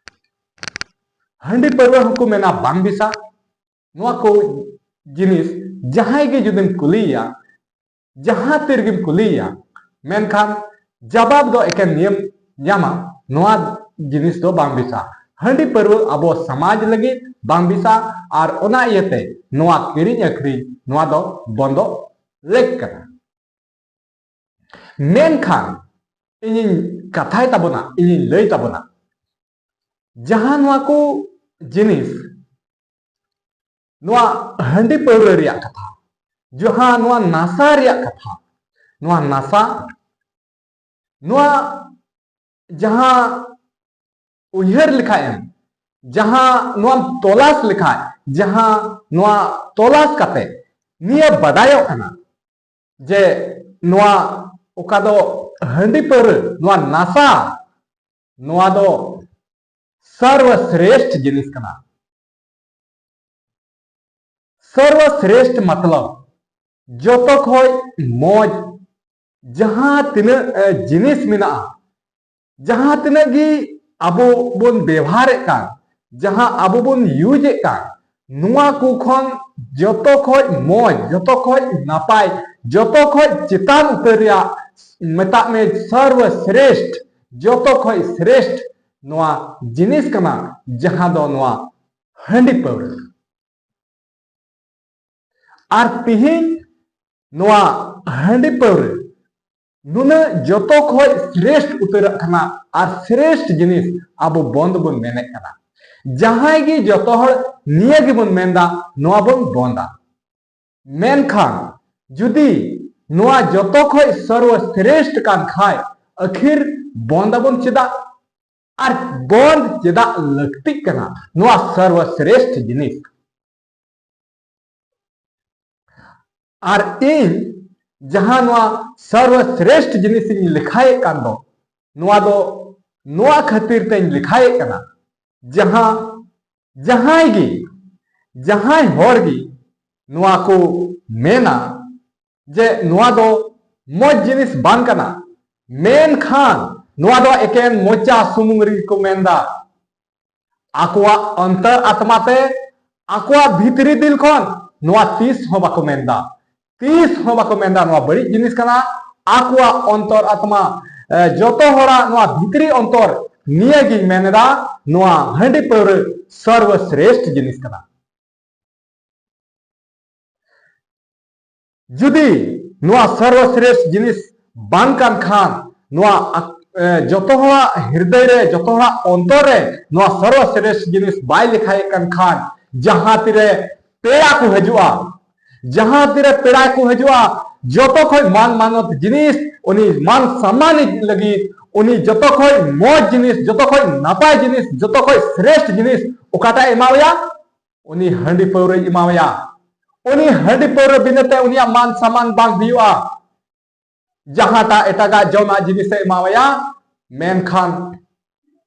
ᱦᱟᱺᱰᱤ ᱯᱟᱹᱣᱨᱟᱹ ᱦᱚᱸᱠᱚ ᱢᱮᱱᱟ ᱵᱟᱝ ᱵᱮᱥᱟ᱾ ᱱᱚᱣᱟ ᱠᱚ ᱡᱤᱱᱤᱥ ᱡᱟᱦᱟᱸᱭ ᱜᱮ ᱡᱩᱫᱤᱢ ᱠᱩᱞᱤᱭᱮᱭᱟ, ᱡᱟᱦᱟᱸ ᱛᱤ ᱨᱮᱜᱮᱢ ᱠᱩᱞᱤᱭᱮᱭᱟ, ᱢᱮᱱᱠᱷᱟᱱ ᱡᱟᱵᱟᱵ ᱫᱚ ᱮᱠᱮᱱ ᱱᱤᱭᱟᱹᱢ ᱧᱟᱢᱟ, ᱱᱚᱣᱟ ᱡᱤᱱᱤᱥ ᱫᱚ ᱵᱟᱝ ᱵᱮᱥᱟ᱾ ᱦᱟᱺᱰᱤ ᱯᱟᱹᱨᱣᱟᱹ ᱟᱵᱚ ᱥᱚᱢᱟᱡᱽ ᱞᱟᱹᱜᱤᱫ ᱵᱟᱝ ᱵᱮᱥᱟ, ᱟᱨ ᱚᱱᱟ ᱤᱭᱟᱹᱛᱮ ᱱᱚᱣᱟ ᱠᱤᱨᱤᱧ ᱟᱹᱠᱷᱨᱤᱧ, ᱱᱚᱣᱟ ᱫᱚ ᱵᱚᱱᱫᱚ ᱞᱮᱠ ᱠᱟᱱᱟ᱾ ᱢᱮᱱᱠᱷᱟᱱ ᱤᱧᱤᱧ ᱠᱟᱛᱷᱟᱭ ᱛᱟᱵᱚᱱᱟ, ᱤᱧᱤᱧ ᱞᱟᱹᱭ ᱛᱟᱵᱚᱱᱟ, ᱡᱟᱦᱟᱸ ᱱᱚᱣᱟ ᱠᱚ ᱡᱤᱱᱤᱥ, ᱱᱚᱣᱟ ᱦᱟᱺᱰᱤ ᱯᱟᱹᱣᱨᱟᱹ ᱨᱮᱭᱟᱜ ᱠᱟᱛᱷᱟ, ᱡᱟᱦᱟᱸ ᱱᱚᱣᱟ ᱱᱟᱥᱟ ᱨᱮᱭᱟᱜ ᱠᱟᱛᱷᱟ, ᱱᱚᱣᱟ ᱱᱟᱥᱟ, ᱱᱚᱣᱟ ᱡᱟᱦᱟᱸ ᱩᱭᱦᱟᱹᱨ ᱞᱮᱠᱷᱟᱡ ᱮᱢ, ᱡᱟᱦᱟᱸ ᱱᱚᱣᱟᱢ ᱛᱚᱞᱟᱥ ᱞᱮᱠᱷᱟᱡ, ᱡᱟᱦᱟᱸ ᱱᱚᱣᱟ ᱛᱚᱞᱟᱥ ᱠᱟᱛᱮ ᱱᱤᱭᱟᱹ ᱵᱟᱰᱟᱭᱚᱜ ᱠᱟᱱᱟ ᱡᱮ ᱱᱚᱣᱟ ᱚᱠᱟ ᱫᱚ ᱦᱟᱺᱰᱤ ᱯᱟᱹᱣᱨᱟᱹ, ᱱᱚᱣᱟ ᱱᱟᱥᱟ, ᱱᱚᱣᱟ ᱫᱚ ᱥᱚᱨᱵᱚ ᱥᱨᱮᱥᱴ ᱡᱤᱱᱤᱥ ᱠᱟᱱᱟ᱾ ᱥᱚᱨᱵᱚ ᱥᱨᱮᱥᱴ ᱢᱚᱛᱞᱚᱵ ᱡᱚᱛᱚ ᱠᱷᱚᱡ ᱢᱚᱡᱽ ᱡᱟᱦᱟᱸ ᱛᱤᱱᱟᱹᱜ, ᱮ, ᱡᱤᱱᱤᱥ ᱢᱮᱱᱟᱜᱼᱟ, ᱡᱟᱦᱟᱸ ᱛᱤᱱᱟᱹᱜ ᱜᱮ ᱟᱵᱚ ᱵᱚᱱ ᱵᱮᱣᱦᱟᱨᱮᱫ ᱠᱟᱱ, ᱡᱟᱦᱟᱸ ᱟᱵᱚ ᱵᱚᱱ ᱤᱭᱩᱡᱮᱫ ᱠᱟᱱ, ᱱᱚᱣᱟ ᱠᱚ ᱠᱷᱚᱱ ᱡᱚᱛᱚ ᱠᱷᱚᱡ ᱢᱚᱡᱽ, ᱡᱚᱛᱚ ᱠᱷᱚᱡ ᱱᱟᱯᱟᱭ, ᱡᱚᱛᱚ ᱠᱷᱚᱡ ᱪᱮᱛᱟᱱ ᱩᱛᱟᱹᱨ ᱨᱮᱭᱟᱜ, ᱢᱮᱛᱟᱜ ᱢᱮ ᱥᱚᱨᱵᱚ ᱥᱨᱮᱥᱴ, ᱡᱚᱛᱚ ᱠᱷᱚᱡ ᱥᱨᱮᱥᱴ ᱱᱚᱣᱟ ᱡᱤᱱᱤᱥ ᱠᱟᱱᱟ, ᱡᱟᱦᱟᱸ ᱫᱚ ᱱᱚᱣᱟ ᱦᱟᱺᱰᱤ ᱯᱟᱹᱣᱨᱟᱹ᱾ ᱟᱨ ᱛᱤᱦᱤᱧ ᱱᱚᱣᱟ ᱦᱟᱺᱰᱤ ᱯᱟᱹᱣᱨᱟᱹ ᱱᱩᱱᱟᱹᱜ ᱡᱚᱛᱚ ᱠᱷᱚᱡ ᱥᱨᱮᱥᱴ ᱩᱛᱟᱹᱨᱟᱜ ᱠᱟᱱᱟ ᱟᱨ ᱥᱨᱮᱥᱴ ᱡᱤᱱᱤᱥ ᱟᱵᱚ ᱵᱚᱱᱫ ᱵᱚᱱ ᱢᱮᱱᱮᱫ ᱠᱟᱱᱟ᱾ ᱡᱟᱦᱟᱸᱭ ᱜᱮ ᱡᱚᱛᱚ ᱦᱚᱲ ᱱᱤᱭᱟᱹ ᱜᱮᱵᱚᱱ ᱢᱮᱱᱫᱟ, ᱱᱚᱣᱟ ᱵᱚᱱ ᱵᱚᱱᱫᱟ᱾ ᱢᱮᱱᱠᱷᱟᱱ ᱡᱩᱫᱤ ᱱᱚᱣᱟ ᱡᱚᱛᱚ ᱠᱷᱚᱡ ᱥᱚᱨᱵᱚ ᱥᱨᱮᱥᱴ ᱠᱟᱱ ᱠᱷᱟᱡ, ᱟᱹᱠᱷᱤᱨ ᱵᱚᱱᱫ ᱟᱵᱚᱱ ᱪᱮᱫᱟᱜ? ᱟᱨ ᱵᱚᱱᱫ ᱪᱮᱫᱟᱜ ᱞᱟᱹᱠᱛᱤᱜ ᱠᱟᱱᱟ ᱱᱚᱣᱟ ᱥᱚᱨᱵᱚ ᱥᱨᱮᱥᱴ ᱡᱤᱱᱤᱥ? ᱟᱨ ᱤᱧ ᱡᱟᱦᱟᱸ ᱱᱚᱣᱟ ᱥᱚᱨᱵᱚ ᱥᱨᱮᱥᱴ ᱡᱤᱱᱤᱥ ᱤᱧ ᱞᱮᱠᱷᱟᱭᱮᱫ ᱠᱟᱱ ᱫᱚ, ᱱᱚᱣᱟ ᱫᱚ ᱱᱚᱣᱟ ᱠᱷᱟᱹᱛᱤᱨ ᱛᱮᱧ ᱞᱮᱠᱷᱟᱭᱮᱫ ᱠᱟᱱᱟ, ᱡᱟᱦᱟᱸ, ᱡᱟᱦᱟᱸᱭ ᱜᱮ, ᱡᱟᱦᱟᱸᱭ ᱦᱚᱲ ᱜᱮ ᱱᱚᱣᱟ ᱠᱚ ᱢᱮᱱᱟ ᱡᱮ ᱱᱚᱣᱟ ᱫᱚ ᱢᱚᱡᱽ ᱡᱤᱱᱤᱥ ᱵᱟᱝ ᱠᱟᱱᱟ, ᱢᱮᱱᱠᱷᱟᱱ ᱱᱚᱣᱟ ᱫᱚ ᱮᱠᱮᱱ ᱢᱚᱪᱟ ᱥᱩᱢᱩᱝ ᱨᱮᱜᱮ ᱠᱚ ᱢᱮᱱᱫᱟ᱾ ᱟᱠᱚᱣᱟᱜ ᱚᱱᱛᱚᱨ ᱟᱛᱢᱟ ᱛᱮ, ᱟᱠᱚᱣᱟᱜ ᱵᱷᱤᱛᱨᱤ ᱫᱤᱞ ᱠᱷᱚᱱ ᱱᱚᱣᱟ ᱛᱤᱥ ᱦᱚᱸ ᱵᱟᱠᱚ ᱢᱮᱱᱫᱟ, ᱛᱤᱥ ᱦᱚᱸ ᱵᱟᱠᱚ ᱢᱮᱱᱫᱟ ᱱᱚᱣᱟ ᱵᱟᱹᱲᱤᱡ ᱡᱤᱱᱤᱥ ᱠᱟᱱᱟ᱾ ᱟᱠᱚᱣᱟᱜ ᱚᱱᱛᱚᱨ ᱟᱛᱢᱟ, ᱮ, ᱡᱚᱛᱚ ᱦᱚᱲᱟᱜ ᱱᱚᱣᱟ ᱵᱷᱤᱛᱨᱤ ᱚᱱᱛᱚᱨ ᱱᱤᱭᱟᱹ ᱜᱤᱧ ᱢᱮᱱ ᱮᱫᱟ, ᱱᱚᱣᱟ ᱦᱟᱺᱰᱤ ᱯᱟᱹᱣᱨᱟᱹ ᱥᱚᱨᱵᱚ ᱥᱨᱮᱥᱴ ᱡᱤᱱᱤᱥ ᱠᱟᱱᱟ᱾ ᱡᱩᱫᱤ ᱱᱚᱣᱟ ᱥᱚᱨᱵᱚ ᱥᱨᱮᱥᱴ ᱡᱤᱱᱤᱥ ᱵᱟᱝ ᱠᱟᱱ ᱠᱷᱟᱱ, ᱱᱚᱣᱟ ᱟᱠ-, ᱮ, ᱡᱚᱛᱚ ᱦᱚᱲᱟᱜ ᱦᱤᱨᱫᱟᱹᱭ ᱨᱮ, ᱡᱚᱛᱚ ᱦᱚᱲᱟᱜ ᱚᱱᱛᱚᱨ ᱨᱮ ᱱᱚᱣᱟ ᱥᱚᱨᱵᱚ ᱥᱨᱮᱥᱴ ᱡᱤᱱᱤᱥ ᱵᱟᱭ ᱞᱮᱠᱷᱟᱭᱮᱫ ᱠᱟᱱ ᱠᱷᱟᱱ, ᱡᱟᱦᱟᱸ ᱛᱤᱨᱮ ᱯᱮᱲᱟ ᱠᱚ ᱦᱤᱡᱩᱜᱼᱟ, ᱡᱟᱦᱟᱸ ᱛᱤᱨᱮ ᱯᱮᱲᱟ ᱠᱚ ᱦᱤᱡᱩᱜᱼᱟ, ᱡᱚᱛᱚ ᱠᱷᱚᱡ ᱢᱟᱱ ᱢᱟᱱᱚᱛ ᱡᱤᱱᱤᱥ, ᱩᱱᱤ ᱢᱟᱱ ᱥᱚᱱᱢᱟᱱ ᱞᱟᱹᱜᱤᱫ ᱩᱱᱤ ᱡᱚᱛᱚ ᱠᱷᱚᱡ ᱢᱚᱡᱽ ᱡᱤᱱᱤᱥ, ᱡᱚᱛᱚ ᱠᱷᱚᱡ ᱱᱟᱯᱟᱭ ᱡᱤᱱᱤᱥ, ᱡᱚᱛᱚ ᱠᱷᱚᱡ ᱥᱨᱮᱥᱴ ᱡᱤᱱᱤᱥ ᱚᱠᱟᱴᱟᱜ ᱮ ᱮᱢᱟᱣᱟᱭᱟ? ᱩᱱᱤ ᱦᱟᱺᱰᱤ ᱯᱟᱹᱣᱨᱟᱹᱭ ᱮᱢᱟᱣᱟᱭᱟ᱾ ᱩᱱᱤ ᱦᱟᱺᱰᱤ ᱯᱟᱹᱣᱨᱟᱹ ᱵᱤᱱᱟᱹ ᱛᱮ ᱩᱱᱤᱭᱟᱜ ᱢᱟᱱ ᱥᱟᱢᱟᱱ ᱵᱟᱝ ᱦᱩᱭᱩᱜᱼᱟ᱾ ᱡᱟᱦᱟᱸᱴᱟᱜ ᱮᱴᱟᱜᱟᱜ ᱡᱚᱢᱟᱜ ᱡᱤᱱᱤᱥ ᱮ ᱮᱢᱟᱣᱟᱭᱟ, ᱢᱮᱱᱠᱷᱟᱱ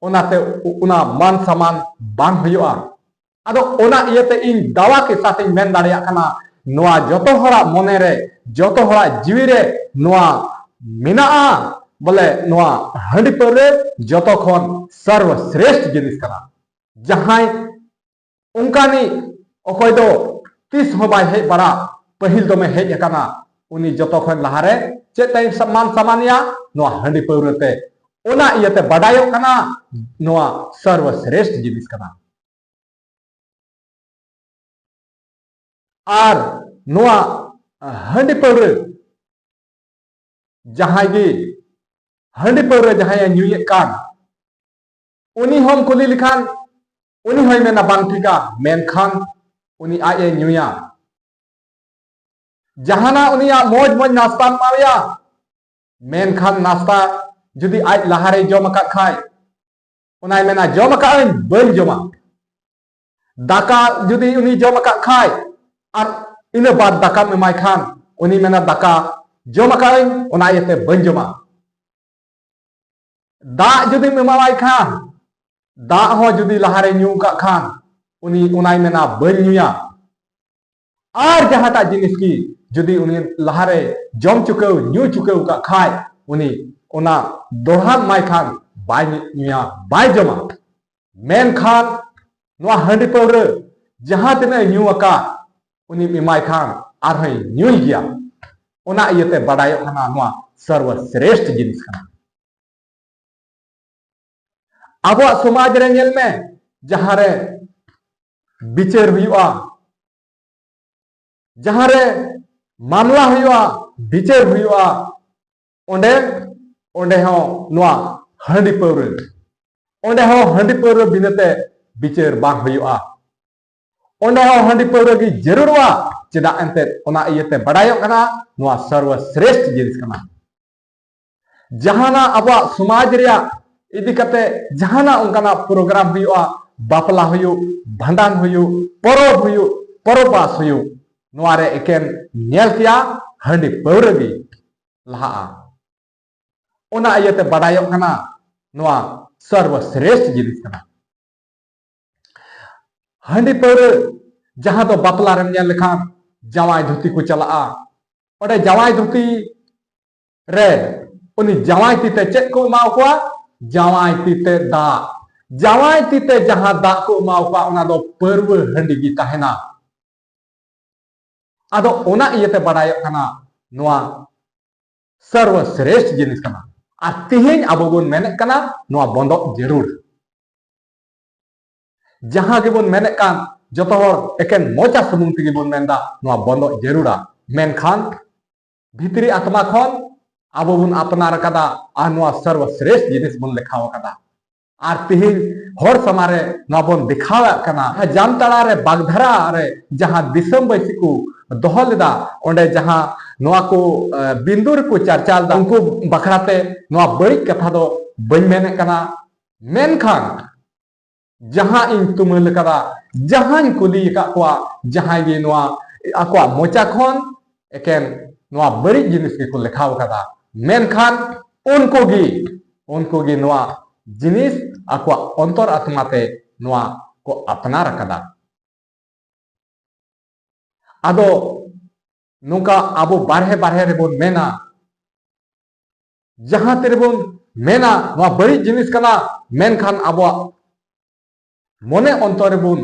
ᱚᱱᱟᱛᱮ ᱚᱱᱟ ᱢᱟᱱ ᱥᱟᱢᱟᱱ ᱵᱟᱝ ᱦᱩᱭᱩᱜᱼᱟ᱾ ᱟᱫᱚ ᱚᱱᱟ ᱤᱭᱟᱹᱛᱮ ᱤᱧ ᱫᱟᱣᱟ ᱠᱮ ᱥᱟᱛ ᱤᱧ ᱢᱮᱱ ᱫᱟᱲᱮᱭᱟᱜ ᱠᱟᱱᱟ, ᱱᱚᱣᱟ ᱡᱚᱛᱚ ᱦᱚᱲᱟᱜ ᱢᱚᱱᱮ ᱨᱮ, ᱡᱚᱛᱚ ᱦᱚᱲᱟᱜ ᱡᱤᱣᱤ ᱨᱮ ᱱᱚᱣᱟ ᱢᱮᱱᱟᱜᱼᱟ, ᱵᱚᱞᱮ ᱱᱚᱣᱟ ᱦᱟᱺᱰᱤ ᱯᱟᱹᱣᱨᱟᱹ ᱡᱚᱛᱚ ᱠᱷᱚᱱ ᱥᱚᱨᱵᱚ ᱥᱨᱮᱥᱴ ᱡᱤᱱᱤᱥ ᱠᱟᱱᱟ᱾ ᱡᱟᱦᱟᱸᱭ ᱚᱱᱠᱟᱱᱤᱡ ᱚᱠᱚᱭ ᱫᱚ ᱛᱤᱥ ᱦᱚᱸ ᱵᱟᱭ ᱦᱮᱡ ᱵᱟᱲᱟ, ᱯᱟᱹᱦᱤᱞ ᱫᱚᱢᱮ ᱦᱮᱡ ᱟᱠᱟᱱᱟ, ᱩᱱᱤ ᱡᱚᱛᱚ ᱠᱷᱚᱱ ᱞᱟᱦᱟᱨᱮ ᱪᱮᱫ ᱛᱮᱭ ᱥᱟᱢᱟᱱ ᱥᱟᱢᱟᱱᱮᱭᱟ? ᱱᱚᱣᱟ ᱦᱟᱺᱰᱤ ᱯᱟᱹᱣᱨᱟᱹ ᱛᱮ᱾ ᱚᱱᱟ ᱤᱭᱟᱹᱛᱮ ᱵᱟᱰᱟᱭᱚᱜ ᱠᱟᱱᱟ, ᱱᱚᱣᱟ ᱥᱚᱨᱵᱚ ᱥᱨᱮᱥᱴ ᱡᱤᱱᱤᱥ ᱠᱟᱱᱟ᱾ ᱟᱨ ᱱᱚᱣᱟ ᱦᱟᱺᱰᱤ ᱯᱟᱹᱣᱨᱟᱹ, ᱡᱟᱦᱟᱸᱭ ᱜᱮ ᱦᱟᱺᱰᱤ ᱯᱟᱹᱣᱨᱟᱹ ᱡᱟᱦᱟᱸᱭᱮ ᱧᱩᱭᱮᱫ ᱠᱟᱱ, ᱩᱱᱤ ᱦᱚᱸᱢ ᱠᱩᱞᱤ ᱞᱮᱠᱷᱟᱱ ᱩᱱᱤ ᱦᱚᱸᱭ ᱢᱮᱱᱟ ᱵᱟᱝ ᱴᱷᱤᱠᱟ, ᱢᱮᱱᱠᱷᱟᱱ ᱩᱱᱤ ᱟᱡ ᱮ ᱧᱩᱭᱟ᱾ ᱡᱟᱦᱟᱱᱟᱜ ᱩᱱᱤᱭᱟᱜ ᱢᱚᱡᱽ ᱢᱚᱡᱽ ᱱᱟᱥᱛᱟᱢ ᱮᱢᱟᱣᱟᱭᱟ, ᱢᱮᱱᱠᱷᱟᱱ ᱱᱟᱥᱛᱟ ᱡᱩᱫᱤ ᱟᱡ ᱞᱟᱦᱟᱨᱮᱭ ᱡᱚᱢ ᱟᱠᱟᱫ ᱠᱷᱟᱡ, ᱚᱱᱟᱭ ᱢᱮᱱᱟ, "ᱡᱚᱢ ᱟᱠᱟᱫ ᱟᱹᱧ, ᱵᱟᱹᱧ ᱡᱚᱢᱟ᱾" ᱫᱟᱠᱟ ᱡᱩᱫᱤ ᱩᱱᱤ ᱡᱚᱢ ᱟᱠᱟᱫ ᱠᱷᱟᱡ, ᱟᱨ ᱤᱱᱟᱹ ᱵᱟᱫ ᱫᱟᱠᱟᱢ ᱮᱢᱟᱭ ᱠᱷᱟᱱ, ᱩᱱᱤ ᱢᱮᱱᱟ, "ᱫᱟᱠᱟ ᱡᱚᱢ ᱟᱠᱟᱫ ᱟᱹᱧ, ᱚᱱᱟ ᱤᱭᱟᱹᱛᱮ ᱵᱟᱹᱧ ᱡᱚᱢᱟ᱾" ᱫᱟᱜ ᱡᱩᱫᱤᱢ ᱮᱢᱟᱣᱟᱭ ᱠᱷᱟᱱ, ᱫᱟᱜ ᱦᱚᱸ ᱡᱩᱫᱤ ᱞᱟᱦᱟᱨᱮ ᱧᱩ ᱟᱠᱟᱫ ᱠᱷᱟᱱ, ᱩᱱᱤ ᱚᱱᱟᱭ ᱢᱮᱱᱟ, "ᱵᱟᱹᱧ ᱧᱩᱭᱟ᱾" ᱟᱨ ᱡᱟᱦᱟᱸᱴᱟᱜ ᱡᱤᱱᱤᱥ ᱜᱮ ᱡᱩᱫᱤ ᱩᱱᱤ ᱞᱟᱦᱟᱨᱮ ᱡᱚᱢ ᱪᱩᱠᱟᱹᱣ, ᱧᱩ ᱪᱩᱠᱟᱹᱣ ᱟᱠᱟᱫ ᱠᱷᱟᱡ, ᱩᱱᱤ ᱚᱱᱟ ᱫᱚᱲᱦᱟᱢ ᱮᱢᱟᱭ ᱠᱷᱟᱱ ᱵᱟᱭ ᱧᱩᱭᱟ, ᱵᱟᱭ ᱡᱚᱢᱟ᱾ ᱢᱮᱱᱠᱷᱟᱱ ᱱᱚᱣᱟ ᱦᱟᱺᱰᱤ ᱯᱟᱹᱣᱨᱟᱹ ᱡᱟᱦᱟᱸ ᱛᱤᱱᱟᱹᱜ ᱮ ᱧᱩ ᱟᱠᱟᱫ, ᱩᱱᱤᱢ ᱮᱢᱟᱭ ᱠᱷᱟᱱ ᱟᱨᱦᱚᱸᱭ ᱧᱩᱭ ᱜᱮᱭᱟ᱾ ᱚᱱᱟ ᱤᱭᱟᱹᱛᱮ ᱵᱟᱰᱟᱭᱚᱜ ᱠᱟᱱᱟ, ᱱᱚᱣᱟ ᱥᱚᱨᱵᱚ ᱥᱨᱮᱥᱴ ᱡᱤᱱᱤᱥ ᱠᱟᱱᱟ᱾ ᱟᱵᱚᱣᱟᱜ ᱥᱚᱢᱟᱡᱽ ᱨᱮ ᱧᱮᱞ ᱢᱮ, ᱡᱟᱦᱟᱸ ᱨᱮ ᱵᱤᱪᱟᱹᱨ ᱦᱩᱭᱩᱜᱼᱟ, ᱡᱟᱦᱟᱸ ᱨᱮ ᱢᱟᱢᱞᱟ ᱦᱩᱭᱩᱜᱼᱟ, ᱵᱤᱪᱟᱹᱨ ᱦᱩᱭᱩᱜᱼᱟ, ᱚᱸᱰᱮ, ᱚᱸᱰᱮ ᱦᱚᱸ ᱱᱚᱣᱟ ᱦᱟᱺᱰᱤ ᱯᱟᱹᱣᱨᱟᱹ, ᱚᱸᱰᱮ ᱦᱚᱸ ᱦᱟᱺᱰᱤ ᱯᱟᱹᱣᱨᱟᱹ ᱵᱤᱱᱟᱹ ᱛᱮ ᱵᱤᱪᱟᱹᱨ ᱵᱟᱝ ᱦᱩᱭᱩᱜᱼᱟ᱾ ᱚᱸᱰᱮ ᱦᱚᱸ ᱦᱟᱺᱰᱤ ᱯᱟᱹᱣᱨᱟᱹ ᱜᱮ ᱡᱟᱹᱨᱩᱲᱚᱜᱼᱟ᱾ ᱪᱮᱫᱟᱜ ᱮᱱᱛᱮᱫ? ᱚᱱᱟ ᱤᱭᱟᱹᱛᱮ ᱵᱟᱰᱟᱭᱚᱜ ᱠᱟᱱᱟ, ᱱᱚᱣᱟ ᱥᱚᱨᱵᱚ ᱥᱨᱮᱥᱴ ᱡᱤᱱᱤᱥ ᱠᱟᱱᱟ᱾ ᱡᱟᱦᱟᱱᱟᱜ ᱟᱵᱚᱣᱟᱜ ᱥᱚᱢᱟᱡᱽ ᱨᱮᱭᱟᱜ ᱤᱫᱤ ᱠᱟᱛᱮ ᱡᱟᱦᱟᱱᱟᱜ ᱚᱱᱠᱟᱱᱟᱜ ᱯᱨᱳᱜᱨᱟᱢ ᱦᱩᱭᱩᱜᱼᱟ, ᱵᱟᱯᱞᱟ ᱦᱩᱭᱩᱜ, ᱵᱷᱟᱸᱰᱟᱱ ᱦᱩᱭᱩᱜ, ᱯᱚᱨᱚᱵᱽ ᱦᱩᱭᱩᱜ, ᱯᱚᱨᱚᱵᱽ ᱵᱟᱥ ᱦᱩᱭᱩᱜ, ᱱᱚᱣᱟ ᱨᱮ ᱮᱠᱮᱱ ᱧᱮᱞ ᱛᱮᱭᱟᱜ ᱦᱟᱺᱰᱤ ᱯᱟᱹᱣᱨᱟᱹ ᱜᱮ ᱞᱟᱦᱟᱜᱼᱟ᱾ ᱚᱱᱟ ᱤᱭᱟᱹᱛᱮ ᱵᱟᱰᱟᱭᱚᱜ ᱠᱟᱱᱟ, ᱱᱚᱣᱟ ᱥᱚᱨᱵᱚ ᱥᱨᱮᱥᱴ ᱡᱤᱱᱤᱥ ᱠᱟᱱᱟ᱾ ᱦᱟᱺᱰᱤ ᱯᱟᱹᱣᱨᱟᱹ ᱡᱟᱦᱟᱸ ᱫᱚ ᱵᱟᱯᱞᱟ ᱨᱮᱢ ᱧᱮᱞ ᱞᱮᱠᱷᱟᱱ ᱡᱟᱶᱟᱭ ᱫᱷᱩᱛᱤ ᱠᱚ ᱪᱟᱞᱟᱜᱼᱟ, ᱚᱸᱰᱮ ᱡᱟᱶᱟᱭ ᱫᱷᱩᱛᱤ ᱨᱮ ᱩᱱᱤ ᱡᱟᱶᱟᱭ ᱛᱤ ᱛᱮ ᱪᱮᱫ ᱠᱚ ᱮᱢᱟ ᱠᱚᱣᱟ? ᱡᱟᱶᱟᱭ ᱛᱤ ᱛᱮ ᱫᱟᱜ᱾ ᱡᱟᱶᱟᱭ ᱛᱤ ᱛᱮ ᱡᱟᱦᱟᱸ ᱫᱟᱜ ᱠᱚ ᱮᱢᱟ ᱠᱚᱣᱟ, ᱚᱱᱟ ᱫᱚ ᱯᱟᱹᱨᱣᱟᱹ ᱦᱟᱺᱰᱤ ᱜᱮ ᱛᱟᱦᱮᱱᱟ᱾ ᱟᱫᱚ ᱚᱱᱟ ᱤᱭᱟᱹᱛᱮ ᱵᱟᱰᱟᱭᱚᱜ ᱠᱟᱱᱟ, ᱱᱚᱣᱟ ᱥᱚᱨᱵᱚ ᱥᱨᱮᱥᱴ ᱡᱤᱱᱤᱥ ᱠᱟᱱᱟ᱾ ᱟᱨ ᱛᱮᱦᱮᱧ ᱟᱵᱚ ᱵᱚᱱ ᱢᱮᱱᱮᱫ ᱠᱟᱱᱟ, ᱱᱚᱣᱟ ᱵᱚᱱᱫᱚᱜ ᱡᱟᱹᱨᱩᱲ᱾ ᱡᱟᱦᱟᱸ ᱜᱮᱵᱚᱱ ᱢᱮᱱᱮᱫ ᱠᱟᱱ, ᱡᱚᱛᱚ ᱦᱚᱲ ᱮᱠᱮᱱ ᱢᱚᱪᱟ ᱥᱩᱢᱩᱝ ᱛᱮᱜᱮ ᱵᱚᱱ ᱢᱮᱱᱫᱟ, ᱱᱚᱣᱟ ᱵᱚᱱᱫᱚᱜ ᱡᱟᱹᱨᱩᱲᱟ᱾ ᱢᱮᱱᱠᱷᱟᱱ ᱵᱷᱤᱛᱨᱤ ᱟᱛᱢᱟ ᱠᱷᱚᱱ ᱟᱵᱚ ᱵᱚᱱ ᱟᱯᱱᱟᱨ ᱟᱠᱟᱫᱟ ᱟᱨ ᱱᱚᱣᱟ ᱥᱚᱨᱵᱚ ᱥᱨᱮᱥᱴ ᱡᱤᱱᱤᱥ ᱵᱚᱱ ᱞᱮᱠᱷᱟᱣ ᱟᱠᱟᱫᱟ᱾ ᱟᱨ ᱛᱮᱦᱮᱧ ᱦᱚᱲ ᱥᱟᱢᱟᱝ ᱨᱮ ᱱᱚᱣᱟ ᱵᱚᱱ ᱫᱮᱠᱷᱟᱣᱮᱫ ᱠᱟᱱᱟ᱾ ᱡᱟᱢᱛᱟᱲᱟ ᱨᱮ ᱵᱟᱜᱽᱫᱷᱟᱨᱟ ᱨᱮ ᱡᱟᱦᱟᱸ ᱫᱤᱥᱚᱢ ᱵᱟᱹᱭᱥᱤ ᱠᱚ ᱫᱚᱦᱚ ᱞᱮᱫᱟ, ᱚᱸᱰᱮ ᱡᱟᱦᱟᱸ ᱱᱚᱣᱟ ᱠᱚ, ᱮ, ᱵᱤᱱᱫᱩ ᱨᱮᱠᱚ ᱪᱟᱨᱪᱟ ᱞᱮᱫᱟ, ᱩᱱᱠᱩ ᱵᱟᱠᱷᱨᱟ ᱛᱮ ᱱᱚᱣᱟ ᱵᱟᱹᱲᱤᱡ ᱠᱟᱛᱷᱟ ᱫᱚ ᱵᱟᱹᱧ ᱢᱮᱱᱮᱫ ᱠᱟᱱᱟ᱾ ᱢᱮᱱᱠᱷᱟᱱ ᱡᱟᱦᱟᱸ ᱤᱧ ᱛᱩᱢᱟᱹᱞ ᱟᱠᱟᱫᱟ, ᱡᱟᱦᱟᱸᱧ ᱠᱩᱞᱤ ᱟᱠᱟᱫ ᱠᱚᱣᱟ, ᱡᱟᱦᱟᱸᱭ ᱜᱮ ᱱᱚᱣᱟ ᱟᱠᱚᱣᱟᱜ ᱢᱚᱪᱟ ᱠᱷᱚᱱ ᱮᱠᱮᱱ ᱱᱚᱣᱟ ᱵᱟᱹᱲᱤᱡ ᱡᱤᱱᱤᱥ ᱜᱮᱠᱚ ᱞᱮᱠᱷᱟᱣ ᱟᱠᱟᱫᱟ, ᱢᱮᱱᱠᱷᱟᱱ ᱩᱱᱠᱩ ᱜᱮ, ᱩᱱᱠᱩ ᱜᱮ ᱱᱚᱣᱟ ᱡᱤᱱᱤᱥ ᱟᱠᱚᱣᱟᱜ ᱚᱱᱛᱚᱨ ᱟᱛᱢᱟ ᱛᱮ ᱱᱚᱣᱟ ᱠᱚ ᱟᱯᱱᱟᱨ ᱟᱠᱟᱫᱟ᱾ ᱟᱫᱚ ᱱᱚᱝᱠᱟ ᱟᱵᱚ ᱵᱟᱨᱦᱮ ᱵᱟᱨᱦᱮ ᱨᱮᱵᱚᱱ ᱢᱮᱱᱟ, ᱡᱟᱦᱟᱸ ᱛᱤᱨᱮᱵᱚᱱ ᱢᱮᱱᱟ ᱱᱚᱣᱟ ᱵᱟᱹᱲᱤᱡ ᱡᱤᱱᱤᱥ ᱠᱟᱱᱟ, ᱢᱮᱱᱠᱷᱟᱱ ᱟᱵᱚᱣᱟᱜ ᱢᱚᱱᱮ ᱚᱱᱛᱚᱨ ᱨᱮᱵᱚᱱ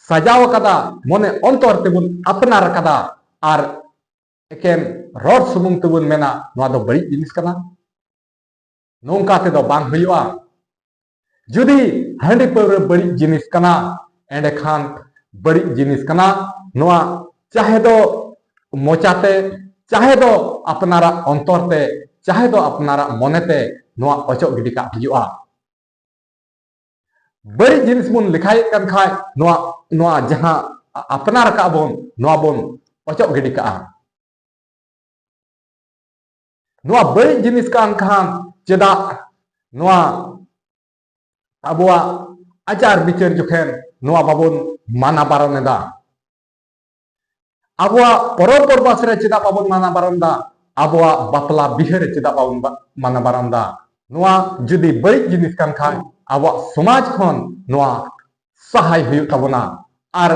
ᱥᱟᱡᱟᱣ ᱟᱠᱟᱫᱟ, ᱢᱚᱱᱮ ᱚᱱᱛᱚᱨ ᱛᱮᱵᱚᱱ ᱟᱯᱱᱟᱨ ᱟᱠᱟᱫᱟ, ᱟᱨ ᱮᱠᱮᱱ ᱨᱚᱲ ᱥᱩᱢᱩᱝ ᱛᱮᱵᱚᱱ ᱢᱮᱱᱟ ᱱᱚᱣᱟ ᱫᱚ ᱵᱟᱹᱲᱤᱡ ᱡᱤᱱᱤᱥ ᱠᱟᱱᱟ᱾ ᱱᱚᱝᱠᱟ ᱛᱮᱫᱚ ᱵᱟᱝ ᱦᱩᱭᱩᱜᱼᱟ᱾ ᱡᱩᱫᱤ ᱦᱟᱺᱰᱤ ᱯᱟᱹᱣᱨᱟᱹ ᱵᱟᱹᱲᱤᱡ ᱡᱤᱱᱤᱥ ᱠᱟᱱᱟ, ᱮᱸᱰᱮᱠᱷᱟᱱ ᱵᱟᱹᱲᱤᱡ ᱡᱤᱱᱤᱥ ᱠᱟᱱᱟ ᱱᱚᱣᱟ, ᱪᱟᱦᱮ ᱫᱚ ᱢᱚᱪᱟᱛᱮ, ᱪᱟᱦᱮ ᱫᱚ ᱟᱯᱱᱟᱨᱟᱜ ᱚᱱᱛᱚᱨ ᱛᱮ, ᱪᱟᱦᱮ ᱫᱚ ᱟᱯᱱᱟᱨᱟᱜ ᱢᱚᱱᱮᱛᱮ ᱱᱚᱣᱟ ᱚᱪᱚᱜ ᱜᱤᱰᱤ ᱠᱟᱜ ᱦᱩᱭᱩᱜᱼᱟ᱾ ᱵᱟᱹᱲᱤᱡ ᱡᱤᱱᱤᱥ ᱵᱚᱱ ᱞᱮᱠᱷᱟᱭᱮᱫ ᱠᱟᱱ ᱠᱷᱟᱡ, ᱱᱚᱣᱟ, ᱱᱚᱣᱟ ᱡᱟᱦᱟᱸ ᱟᱯᱱᱟᱨ ᱟᱠᱟᱫ ᱵᱚᱱ, ᱱᱚᱣᱟ ᱵᱚᱱ ᱚᱪᱚᱜ ᱜᱤᱰᱤ ᱠᱟᱜᱼᱟ᱾ ᱱᱚᱣᱟ ᱵᱟᱹᱲᱤᱡ ᱡᱤᱱᱤᱥ ᱠᱟᱱ ᱠᱷᱟᱱ ᱪᱮᱫᱟᱜ ᱱᱚᱣᱟ ᱟᱵᱚᱣᱟᱜ ᱟᱪᱟᱨ ᱵᱤᱪᱟᱹᱨ ᱡᱚᱠᱷᱮᱱ ᱱᱚᱣᱟ ᱵᱟᱵᱚᱱ ᱢᱟᱱᱟ ᱵᱟᱨᱚᱱ ᱮᱫᱟ? ᱟᱵᱚᱣᱟᱜ ᱯᱚᱨᱚᱵᱽ ᱯᱚᱨᱵᱟᱥ ᱨᱮ ᱪᱮᱫᱟᱜ ᱵᱟᱵᱚᱱ ᱢᱟᱱᱟ ᱵᱟᱨᱚᱱ ᱮᱫᱟ? ᱟᱵᱚᱣᱟᱜ ᱵᱟᱯᱞᱟ ᱵᱤᱦᱟᱹ ᱨᱮ ᱪᱮᱫᱟᱜ ᱵᱟᱵᱚᱱ ᱵᱟ-, ᱢᱟᱱᱟ ᱵᱟᱨᱚᱱ ᱮᱫᱟ? ᱱᱚᱣᱟ ᱡᱩᱫᱤ ᱵᱟᱹᱲᱤᱡ ᱡᱤᱱᱤᱥ ᱠᱟᱱ ᱠᱷᱟᱱ ᱟᱵᱚᱣᱟᱜ ᱥᱚᱢᱟᱡᱽ ᱠᱷᱚᱱ ᱱᱚᱣᱟ ᱥᱟᱦᱟᱭ ᱦᱩᱭᱩᱜ ᱛᱟᱵᱚᱱᱟ᱾ ᱟᱨ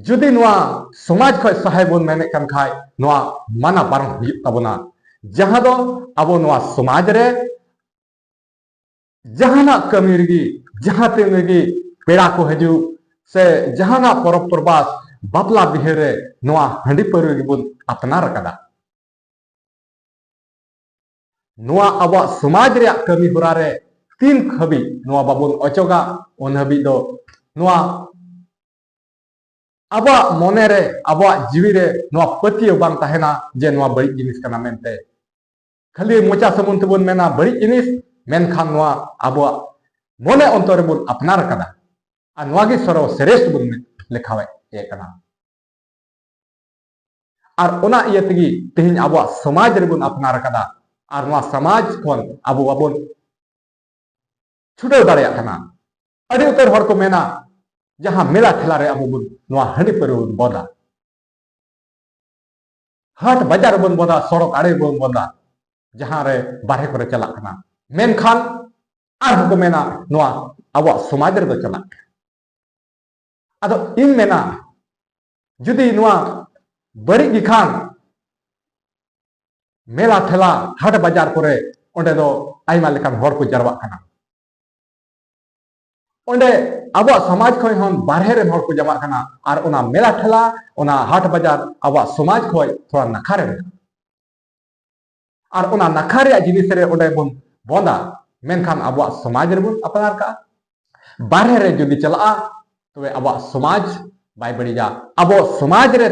ᱡᱩᱫᱤ ᱱᱚᱣᱟ ᱥᱚᱢᱟᱡᱽ ᱠᱷᱚᱱ ᱥᱟᱦᱟᱭ ᱵᱚᱱ ᱢᱮᱱᱮᱫ ᱠᱟᱱ ᱠᱷᱟᱱ ᱱᱚᱣᱟ ᱢᱟᱱᱟ ᱵᱟᱨᱚᱱ ᱦᱩᱭᱩᱜ ᱛᱟᱵᱚᱱᱟ, ᱡᱟᱦᱟᱸ ᱫᱚ ᱟᱵᱚ ᱱᱚᱣᱟ ᱥᱚᱢᱟᱡᱽ ᱨᱮ ᱡᱟᱦᱟᱱᱟᱜ ᱠᱟᱹᱢᱤ ᱨᱮᱜᱮ, ᱡᱟᱦᱟᱸ ᱛᱤᱱ ᱨᱮᱜᱮ ᱯᱮᱲᱟ ᱠᱚ ᱦᱤᱡᱩᱜ ᱥᱮ ᱡᱟᱦᱟᱱᱟᱜ ᱯᱚᱨᱚᱵᱽ ᱯᱚᱨᱵᱟᱥ, ᱵᱟᱯᱞᱟ ᱵᱤᱦᱟᱹ ᱨᱮ ᱱᱚᱣᱟ ᱦᱟᱺᱰᱤ ᱯᱟᱹᱣᱨᱟᱹ ᱜᱮᱵᱚᱱ ᱟᱯᱱᱟᱨ ᱟᱠᱟᱫᱟ᱾ ᱱᱚᱣᱟ ᱟᱵᱚᱣᱟᱜ ᱥᱚᱢᱟᱡᱽ ᱨᱮᱭᱟᱜ ᱠᱟᱹᱢᱤ ᱦᱚᱨᱟ ᱨᱮ ᱛᱤᱱ ᱦᱟᱹᱵᱤᱡ ᱱᱚᱣᱟ ᱵᱟᱵᱚᱱ ᱚᱪᱚᱜᱟ, ᱩᱱ ᱦᱟᱹᱵᱤᱡ ᱫᱚ ᱱᱚᱣᱟ ᱟᱵᱚᱣᱟᱜ ᱢᱚᱱᱮ ᱨᱮ, ᱟᱵᱚᱣᱟᱜ ᱡᱤᱣᱤ ᱨᱮ ᱱᱚᱣᱟ ᱯᱟᱹᱛᱭᱟᱹᱣ ᱵᱟᱝ ᱛᱟᱦᱮᱱᱟ ᱡᱮ ᱱᱚᱣᱟ ᱵᱟᱹᱲᱤᱡ ᱡᱤᱱᱤᱥ ᱠᱟᱱᱟ ᱢᱮᱱᱛᱮ᱾ ᱠᱷᱟᱹᱞᱤ ᱢᱚᱪᱟ ᱥᱩᱢᱩᱝ ᱛᱮᱵᱚᱱ ᱢᱮᱱᱟ ᱵᱟᱹᱲᱤᱡ ᱡᱤᱱᱤᱥ, ᱢᱮᱱᱠᱷᱟᱱ ᱱᱚᱣᱟ ᱟᱵᱚᱣᱟᱜ ᱢᱚᱱᱮ ᱚᱱᱛᱚᱨ ᱨᱮᱵᱚᱱ ᱟᱯᱱᱟᱨ ᱟᱠᱟᱫᱟ᱾ ᱟᱨ ᱱᱚᱣᱟ ᱜᱮ ᱥᱚᱨᱵᱚ ᱥᱨᱮᱥᱴ ᱵᱚᱱ ᱞᱮᱠᱷᱟᱣᱮᱫ ᱠᱟᱱᱟ᱾ ᱟᱨ ᱚᱱᱟ ᱤᱭᱟᱹ ᱛᱮᱜᱮ ᱛᱮᱦᱮᱧ ᱟᱵᱚᱣᱟᱜ ᱥᱚᱢᱟᱡᱽ ᱨᱮᱵᱚᱱ ᱟᱯᱱᱟᱨ ᱟᱠᱟᱫᱟ᱾ ᱟᱨ ᱱᱚᱣᱟ ᱥᱚᱢᱟᱡᱽ ᱠᱷᱚᱱ ᱟᱵᱚ ᱵᱟᱵᱚᱱ ᱪᱷᱩᱰᱟᱹᱣ ᱫᱟᱲᱮᱭᱟᱜ ᱠᱟᱱᱟ᱾ ᱟᱹᱰᱤ ᱩᱛᱟᱹᱨ ᱦᱚᱲ ᱠᱚ ᱢᱮᱱᱟ, ᱡᱟᱦᱟᱸ ᱢᱮᱞᱟ ᱴᱷᱮᱞᱟ ᱨᱮ ᱟᱵᱚ ᱵᱚᱱ ᱱᱚᱣᱟ ᱦᱟᱺᱰᱤ ᱯᱟᱹᱣᱨᱟᱹ ᱵᱚᱱ ᱵᱚᱸᱫᱟ, ᱦᱟᱴ ᱵᱟᱡᱟᱨ ᱨᱮᱵᱚᱱ ᱵᱚᱸᱫᱟ, ᱥᱚᱲᱚᱠ ᱟᱲᱮ ᱨᱮᱵᱚᱱ ᱵᱚᱸᱫᱟ, ᱡᱟᱦᱟᱸ ᱨᱮ ᱵᱟᱨᱦᱮ ᱠᱚᱨᱮ ᱪᱟᱞᱟᱜ ᱠᱟᱱᱟ, ᱢᱮᱱᱠᱷᱟᱱ ᱟᱨᱦᱚᱸ ᱠᱚ ᱢᱮᱱᱟ ᱱᱚᱣᱟ ᱟᱵᱚᱣᱟᱜ ᱥᱚᱢᱟᱡᱽ ᱨᱮᱫᱚ ᱪᱟᱞᱟᱜ ᱠᱟᱱᱟ᱾ ᱟᱫᱚ ᱤᱧ ᱢᱮᱱᱟ, ᱡᱩᱫᱤ ᱱᱚᱣᱟ ᱵᱟᱹᱲᱤᱡ ᱜᱮ ᱠᱷᱟᱱ, ᱢᱮᱞᱟ ᱴᱷᱮᱞᱟ, ᱦᱟᱴ ᱵᱟᱡᱟᱨ ᱠᱚᱨᱮ ᱚᱸᱰᱮ ᱫᱚ ᱟᱭᱢᱟ ᱞᱮᱠᱟᱱ ᱦᱚᱲ ᱠᱚ ᱡᱟᱨᱣᱟᱜ ᱠᱟᱱᱟ᱾ ᱚᱸᱰᱮ ᱟᱵᱚᱣᱟᱜ ᱥᱚᱢᱟᱡᱽ ᱠᱷᱚᱱ ᱦᱚᱸ ᱵᱟᱨᱦᱮ ᱨᱮᱱ ᱦᱚᱲ ᱠᱚ ᱡᱟᱨᱣᱟᱜ ᱠᱟᱱᱟ᱾ ᱟᱨ ᱚᱱᱟ ᱢᱮᱞᱟ ᱴᱷᱮᱞᱟ, ᱚᱱᱟ ᱦᱟᱴ ᱵᱟᱡᱟᱨ ᱟᱵᱚᱣᱟᱜ ᱥᱚᱢᱟᱡᱽ ᱠᱷᱚᱱ ᱛᱷᱚᱲᱟ ᱱᱟᱠᱷᱟ ᱨᱮ ᱢᱮᱱᱟᱜᱼᱟ᱾ ᱟᱨ ᱚᱱᱟ ᱱᱟᱠᱷᱟ ᱨᱮᱭᱟᱜ ᱡᱤᱱᱤᱥ ᱨᱮ ᱚᱸᱰᱮ ᱵᱚᱱ ᱵᱚᱸᱫᱟ, ᱢᱮᱱᱠᱷᱟᱱ ᱟᱵᱚᱣᱟᱜ ᱥᱚᱢᱟᱡᱽ ᱨᱮᱵᱚᱱ ᱟᱯᱱᱟᱨ ᱠᱟᱜᱼᱟ᱾ ᱵᱟᱨᱦᱮ ᱨᱮ ᱡᱩᱫᱤ ᱪᱟᱞᱟᱜᱼᱟ, ᱛᱚᱵᱮ ᱟᱵᱚᱣᱟᱜ ᱥᱚᱢᱟᱡᱽ ᱵᱟᱭ ᱵᱟᱹᱲᱤᱡᱟ᱾ ᱟᱵᱚ ᱥᱚᱢᱟᱡᱽ ᱨᱮ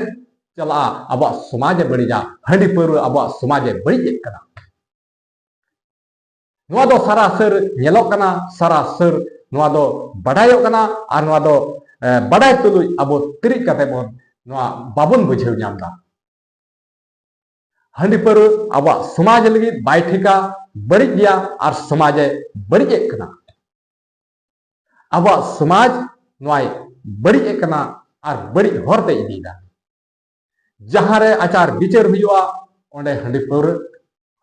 ᱪᱟᱞᱟᱜᱼᱟ, ᱟᱵᱚᱣᱟᱜ ᱥᱚᱢᱟᱡᱽ ᱮ ᱵᱟᱹᱲᱤᱡᱟ᱾ ᱦᱟᱺᱰᱤ ᱯᱟᱹᱣᱨᱟᱹ ᱟᱵᱚᱣᱟᱜ ᱥᱚᱢᱟᱡᱽ ᱮ ᱵᱟᱹᱲᱤᱡᱮᱫ ᱠᱟᱱᱟ᱾ ᱱᱚᱣᱟ ᱫᱚ ᱥᱟᱨᱟ ᱥᱟᱹᱨ ᱧᱮᱞᱚᱜ ᱠᱟᱱᱟ, ᱥᱟᱨᱟ ᱥᱟᱹᱨ ᱱᱚᱣᱟ ᱫᱚ ᱵᱟᱰᱟᱭᱚᱜ ᱠᱟᱱᱟ᱾ ᱟᱨ ᱱᱚᱣᱟ ᱫᱚ, ᱮ, ᱵᱟᱰᱟᱭ ᱛᱩᱞᱩᱡ ᱟᱵᱚ ᱛᱤᱨᱤᱡ ᱠᱟᱛᱮ ᱵᱚᱱ ᱱᱚᱣᱟ ᱵᱟᱵᱚᱱ ᱵᱩᱡᱷᱟᱹᱣ ᱧᱟᱢ ᱮᱫᱟ᱾ ᱦᱟᱺᱰᱤ ᱯᱟᱹᱣᱨᱟᱹ ᱟᱵᱚᱣᱟᱜ ᱥᱚᱢᱟᱡᱽ ᱞᱟᱹᱜᱤᱫ ᱵᱟᱭ ᱴᱷᱤᱠᱟ, ᱵᱟᱹᱲᱤᱡ ᱜᱮᱭᱟ ᱟᱨ ᱥᱚᱢᱟᱡᱽ ᱮ ᱵᱟᱹᱲᱤᱡ ᱮᱫ ᱠᱟᱱᱟ᱾ ᱟᱵᱚᱣᱟᱜ ᱥᱚᱢᱟᱡᱽ ᱱᱚᱣᱟᱭ ᱵᱟᱹᱲᱤᱡ ᱮᱫ ᱠᱟᱱᱟ ᱟᱨ ᱵᱟᱹᱲᱤᱡ ᱦᱚᱨ ᱛᱮ ᱤᱫᱤᱭᱮᱫᱟ᱾ ᱡᱟᱦᱟᱸ ᱨᱮ ᱟᱪᱟᱨ ᱵᱤᱪᱟᱹᱨ ᱦᱩᱭᱩᱜᱼᱟ, ᱚᱸᱰᱮ ᱦᱟᱺᱰᱤ ᱯᱟᱹᱣᱨᱟᱹ,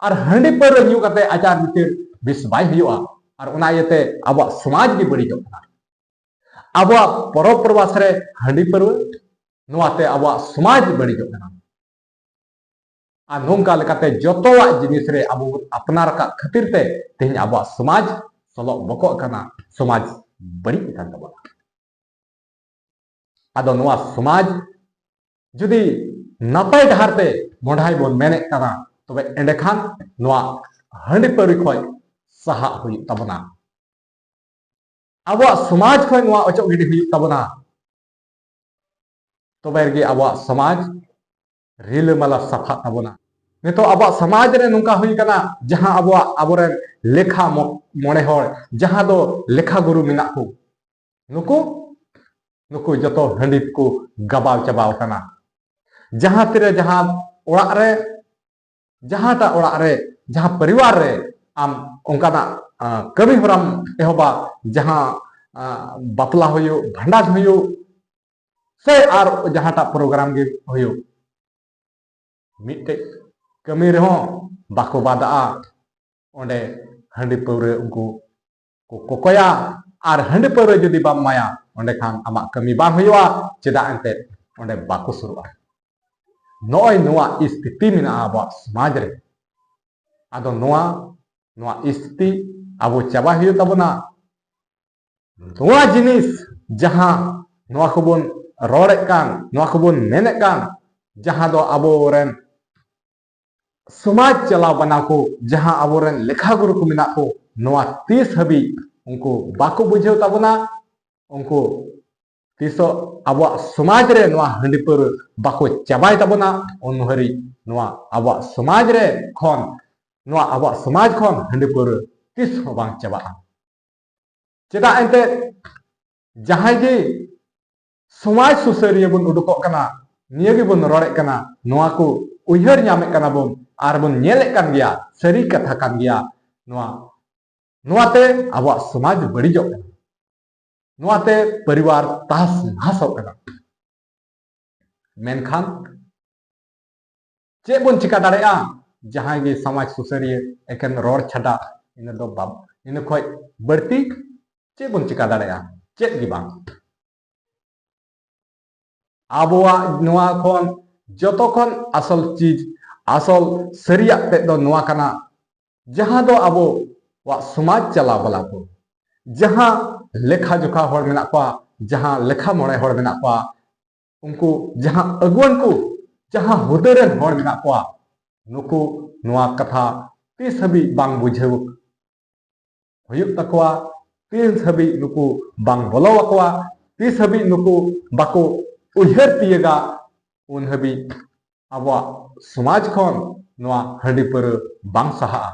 ᱟᱨ ᱦᱟᱺᱰᱤ ᱯᱟᱹᱣᱨᱟᱹ ᱧᱩ ᱠᱟᱛᱮ ᱟᱪᱟᱨ ᱵᱤᱪᱟᱹᱨ ᱵᱮᱥ ᱵᱟᱭ ᱦᱩᱭᱩᱜᱼᱟ, ᱟᱨ ᱚᱱᱟ ᱤᱭᱟᱹᱛᱮ ᱟᱵᱚᱣᱟᱜ ᱥᱚᱢᱟᱡᱽ ᱜᱮ ᱵᱟᱹᱲᱤᱡᱚᱜ ᱠᱟᱱᱟ᱾ ᱟᱵᱚᱣᱟᱜ ᱯᱚᱨᱚᱵᱽ ᱯᱚᱨᱵᱟᱥ ᱨᱮ ᱦᱟᱺᱰᱤ ᱯᱟᱹᱣᱨᱟᱹ, ᱱᱚᱣᱟᱛᱮ ᱟᱵᱚᱣᱟᱜ ᱥᱚᱢᱟᱡᱽ ᱵᱟᱹᱲᱤᱡᱚᱜ ᱠᱟᱱᱟ᱾ ᱟᱨ ᱱᱚᱝᱠᱟ ᱞᱮᱠᱟᱛᱮ ᱡᱚᱛᱚᱣᱟᱜ ᱡᱤᱱᱤᱥ ᱨᱮ ᱟᱵᱚ ᱵᱚᱱ ᱟᱯᱱᱟᱨ ᱟᱠᱟᱫ ᱠᱷᱟᱹᱛᱤᱨ ᱛᱮ ᱛᱮᱦᱮᱧ ᱟᱵᱚᱣᱟᱜ ᱥᱚᱢᱟᱡᱽ ᱥᱚᱞᱚᱜ ᱵᱚᱠᱚᱜ ᱠᱟᱱᱟ, ᱥᱚᱢᱟᱡᱽ ᱵᱟᱹᱲᱤᱡ ᱟᱠᱟᱱ ᱛᱟᱵᱚᱱᱟ᱾ ᱟᱫᱚ ᱱᱚᱣᱟ ᱥᱚᱢᱟᱡᱽ ᱡᱩᱫᱤ ᱱᱟᱯᱟᱭ ᱰᱟᱦᱟᱨ ᱛᱮ ᱢᱚᱦᱰᱟᱭ ᱵᱚᱱ ᱢᱮᱱᱮᱫ ᱠᱟᱱᱟ, ᱛᱚᱵᱮ ᱮᱸᱰᱮᱠᱷᱟᱱ ᱱᱚᱣᱟ ᱦᱟᱺᱰᱤ ᱯᱟᱹᱣᱨᱟᱹ ᱠᱷᱚᱱ ᱥᱟᱦᱟᱜ ᱦᱩᱭᱩᱜ ᱛᱟᱵᱚᱱᱟ᱾ ᱟᱵᱚᱣᱟᱜ ᱥᱚᱢᱟᱡᱽ ᱠᱷᱚᱱ ᱱᱚᱣᱟ ᱚᱪᱚᱜ ᱜᱤᱰᱤ ᱦᱩᱭᱩᱜ ᱛᱟᱵᱚᱱᱟ, ᱛᱚᱵᱮ ᱨᱮᱜᱮ ᱟᱵᱚᱣᱟᱜ ᱥᱚᱢᱟᱡᱽ ᱨᱤᱞᱟᱹᱢᱟᱞᱟ ᱥᱟᱯᱷᱟᱜ ᱛᱟᱵᱚᱱᱟ᱾ ᱱᱤᱛᱚᱜ ᱟᱵᱚᱣᱟᱜ ᱥᱚᱢᱟᱡᱽ ᱨᱮ ᱱᱚᱝᱠᱟ ᱦᱩᱭ ᱠᱟᱱᱟ, ᱡᱟᱦᱟᱸ ᱟᱵᱚᱣᱟᱜ, ᱟᱵᱚᱨᱮᱱ ᱞᱮᱠᱷᱟ ᱢᱚ-, ᱢᱚᱬᱮ ᱦᱚᱲ, ᱡᱟᱦᱟᱸ ᱫᱚ ᱞᱮᱠᱷᱟ ᱜᱩᱨᱩ ᱢᱮᱱᱟᱜ ᱠᱚ, ᱱᱩᱠᱩ, ᱱᱩᱠᱩ ᱡᱚᱛᱚ ᱦᱟᱺᱰᱤ ᱠᱚ ᱜᱟᱵᱟᱣ ᱪᱟᱵᱟᱣ ᱠᱟᱱᱟ᱾ ᱡᱟᱦᱟᱸ ᱛᱤᱨᱮ ᱡᱟᱦᱟᱸ ᱚᱲᱟᱜ ᱨᱮ, ᱡᱟᱦᱟᱸᱴᱟᱜ ᱚᱲᱟᱜ ᱨᱮ, ᱡᱟᱦᱟᱸ ᱯᱚᱨᱤᱵᱟᱨ ᱨᱮ ᱟᱢ ᱚᱱᱠᱟᱱᱟᱜ, ᱟ, ᱠᱟᱹᱢᱤ ᱦᱚᱨᱟᱢ ᱮᱦᱚᱵᱟ, ᱡᱟᱦᱟᱸ, ᱟ, ᱵᱟᱯᱞᱟ ᱦᱩᱭᱩᱜ, ᱵᱷᱟᱸᱰᱟᱱ ᱦᱩᱭᱩᱜ, ᱥᱮ ᱟᱨ ᱡᱟᱦᱟᱸᱴᱟᱜ ᱯᱨᱳᱜᱨᱟᱢ ᱜᱮ ᱦᱩᱭᱩᱜ, ᱢᱤᱫᱴᱮᱡ ᱠᱟᱹᱢᱤ ᱨᱮᱦᱚᱸ ᱵᱟᱠᱚ ᱵᱟᱫᱟᱜᱼᱟ᱾ ᱚᱸᱰᱮ ᱦᱟᱺᱰᱤ ᱯᱟᱹᱣᱨᱟᱹ ᱩᱱᱠᱩ ᱠᱚ ᱠᱚᱠᱚᱭᱟ, ᱟᱨ ᱦᱟᱺᱰᱤ ᱯᱟᱹᱣᱨᱟᱹ ᱡᱩᱫᱤ ᱵᱟᱢ ᱮᱢᱟᱭᱟ, ᱚᱸᱰᱮ ᱠᱷᱟᱱ ᱟᱢᱟᱜ ᱠᱟᱹᱢᱤ ᱵᱟᱝ ᱦᱩᱭᱩᱜᱼᱟ, ᱪᱮᱫᱟᱜ ᱮᱱᱛᱮᱫ ᱚᱸᱰᱮ ᱵᱟᱠᱚ ᱥᱩᱨᱩᱜᱼᱟ᱾ ᱱᱚᱜᱼᱚᱭ ᱱᱚᱣᱟ ᱥᱛᱷᱤᱛᱤ ᱢᱮᱱᱟᱜᱼᱟ ᱟᱵᱚᱣᱟᱜ ᱥᱚᱢᱟᱡᱽ ᱨᱮ᱾ ᱟᱫᱚ ᱱᱚᱣᱟ, ᱱᱚᱣᱟ ᱥᱛᱷᱤᱛᱤ ᱟᱵᱚ ᱪᱟᱵᱟ ᱦᱩᱭᱩᱜ ᱛᱟᱵᱚᱱᱟ᱾ ᱱᱚᱣᱟ ᱡᱤᱱᱤᱥ ᱡᱟᱦᱟᱸ ᱱᱚᱣᱟ ᱠᱚᱵᱚᱱ ᱨᱚᱲᱮᱫ ᱠᱟᱱ, ᱱᱚᱣᱟ ᱠᱚᱵᱚᱱ ᱢᱮᱱᱮᱫ ᱠᱟᱱ, ᱡᱟᱦᱟᱸ ᱫᱚ ᱟᱵᱚᱨᱮᱱ ᱥᱚᱢᱟᱡᱽ ᱪᱟᱞᱟᱣ ᱵᱟᱱᱟ ᱠᱚ, ᱡᱟᱦᱟᱸ ᱟᱵᱚᱨᱮᱱ ᱞᱮᱠᱷᱟ ᱜᱩᱨᱩ ᱠᱚ ᱢᱮᱱᱟᱜ ᱠᱚ, ᱱᱚᱣᱟ ᱛᱤᱥ ᱦᱟᱹᱵᱤᱡ ᱩᱱᱠᱩ ᱵᱟᱠᱚ ᱵᱩᱡᱷᱟᱹᱣ ᱛᱟᱵᱚᱱᱟ, ᱩᱱᱠᱩ ᱛᱤᱥᱚᱜ ᱟᱵᱚᱣᱟᱜ ᱥᱚᱢᱟᱡᱽ ᱨᱮ ᱱᱚᱣᱟ ᱦᱟᱺᱰᱤ ᱯᱟᱹᱣᱨᱟᱹ ᱵᱟᱠᱚ ᱪᱟᱵᱟᱭ ᱛᱟᱵᱚᱱᱟ, ᱩᱱ ᱦᱟᱹᱨᱤᱡ ᱱᱚᱣᱟ ᱟᱵᱚᱣᱟᱜ ᱥᱚᱢᱟᱡᱽ ᱨᱮ ᱠᱷᱚᱱ, ᱱᱚᱣᱟ ᱟᱵᱚᱣᱟᱜ ᱥᱚᱢᱟᱡᱽ ᱠᱷᱚᱱ ᱦᱟᱺᱰᱤ ᱯᱟᱹᱣᱨᱟᱹ ᱛᱤᱥ ᱦᱚᱸ ᱵᱟᱝ ᱪᱟᱵᱟᱜᱼᱟ᱾ ᱪᱮᱫᱟᱜ ᱮᱱᱛᱮᱫ ᱡᱟᱦᱟᱸᱭ ᱜᱮ ᱥᱚᱢᱟᱡᱽ ᱥᱩᱥᱟᱹᱨᱤᱭᱟᱹ ᱵᱚᱱ ᱩᱰᱩᱠᱚᱜ ᱠᱟᱱᱟ, ᱱᱤᱭᱟᱹ ᱜᱮᱵᱚᱱ ᱨᱚᱲᱮᱫ ᱠᱟᱱᱟ, ᱱᱚᱣᱟ ᱠᱚ ᱩᱭᱦᱟᱹᱨ ᱧᱟᱢᱮᱫ ᱠᱟᱱᱟ ᱵᱚᱱ ᱟᱨ ᱵᱚᱱ ᱧᱮᱞᱮᱫ ᱠᱟᱱ ᱜᱮᱭᱟ, ᱥᱟᱹᱨᱤ ᱠᱟᱛᱷᱟ ᱠᱟᱱ ᱜᱮᱭᱟ᱾ ᱱᱚᱣᱟ, ᱱᱚᱣᱟᱛᱮ ᱟᱵᱚᱣᱟᱜ ᱥᱚᱢᱟᱡᱽ ᱵᱟᱹᱲᱤᱡᱚᱜ ᱠᱟᱱᱟ, ᱱᱚᱣᱟᱛᱮ ᱯᱚᱨᱤᱵᱟᱨ ᱛᱟᱦᱥ ᱱᱟᱦᱥᱚᱜ ᱠᱟᱱᱟ᱾ ᱢᱮᱱᱠᱷᱟᱱ ᱪᱮᱫ ᱵᱚᱱ ᱪᱤᱠᱟ ᱫᱟᱲᱮᱭᱟᱜᱼᱟ? ᱡᱟᱦᱟᱸᱭ ᱜᱮ ᱥᱚᱢᱟᱡᱽ ᱥᱩᱥᱟᱹᱨᱤᱭᱟᱹ ᱮᱠᱮᱱ ᱨᱚᱲ ᱪᱷᱟᱰᱟ, ᱤᱱᱟᱹ ᱫᱚ ᱵᱟᱵ-, ᱤᱱᱟᱹ ᱠᱷᱚᱡ ᱵᱟᱹᱲᱛᱤ ᱪᱮᱫ ᱵᱚᱱ ᱪᱤᱠᱟ ᱫᱟᱲᱮᱭᱟᱜᱼᱟ? ᱪᱮᱫ ᱜᱮ ᱵᱟᱝ᱾ ᱟᱵᱚᱣᱟᱜ ᱱᱚᱣᱟ ᱠᱷᱚᱱ ᱡᱚᱛᱚ ᱠᱷᱚᱱ ᱟᱥᱚᱞ ᱪᱤᱡᱽ, ᱟᱥᱚᱞ ᱥᱟᱹᱨᱤᱭᱟᱜ ᱛᱮᱫ ᱫᱚ ᱱᱚᱣᱟ ᱠᱟᱱᱟ, ᱡᱟᱦᱟᱸ ᱫᱚ ᱟᱵᱚᱣᱟᱜ ᱥᱚᱢᱟᱡᱽ ᱪᱟᱞᱟᱣ ᱵᱟᱞᱟ ᱠᱚ, ᱡᱟᱦᱟᱸ ᱞᱮᱠᱷᱟ ᱡᱚᱠᱷᱟ ᱦᱚᱲ ᱢᱮᱱᱟᱜ ᱠᱚᱣᱟ, ᱡᱟᱦᱟᱸ ᱞᱮᱠᱷᱟ ᱢᱚᱬᱮ ᱦᱚᱲ ᱢᱮᱱᱟᱜ ᱠᱚᱣᱟ, ᱩᱱᱠᱩ ᱡᱟᱦᱟᱸ ᱟᱹᱜᱩᱣᱟᱹᱱ ᱠᱚ, ᱡᱟᱦᱟᱸ ᱦᱩᱫᱟᱹ ᱨᱮᱱ ᱦᱚᱲ ᱢᱮᱱᱟᱜ ᱠᱚᱣᱟ, ᱱᱩᱠᱩ ᱱᱚᱣᱟ ᱠᱟᱛᱷᱟ ᱛᱤᱥ ᱦᱟᱹᱵᱤᱡ ᱵᱟᱝ ᱵᱩᱡᱷᱟᱹᱣ ᱦᱩᱭᱩᱜ ᱛᱟᱠᱚᱣᱟ, ᱛᱤᱥ ᱦᱟᱹᱵᱤᱡ ᱱᱩᱠᱩ ᱵᱟᱝ ᱵᱚᱞᱚ ᱟᱠᱚᱣᱟ, ᱛᱤᱥ ᱦᱟᱹᱵᱤᱡ ᱱᱩᱠᱩ ᱵᱟᱠᱚ ᱩᱭᱦᱟᱹᱨ ᱛᱤᱭᱟᱹᱜᱟ, ᱩᱱ ᱦᱟᱹᱵᱤᱡ ᱟᱵᱚᱣᱟᱜ ᱥᱚᱢᱟᱡᱽ ᱠᱷᱚᱱ ᱱᱚᱣᱟ ᱦᱟᱺᱰᱤ ᱯᱟᱹᱣᱨᱟᱹ ᱵᱟᱝ ᱥᱟᱦᱟᱜᱼᱟ᱾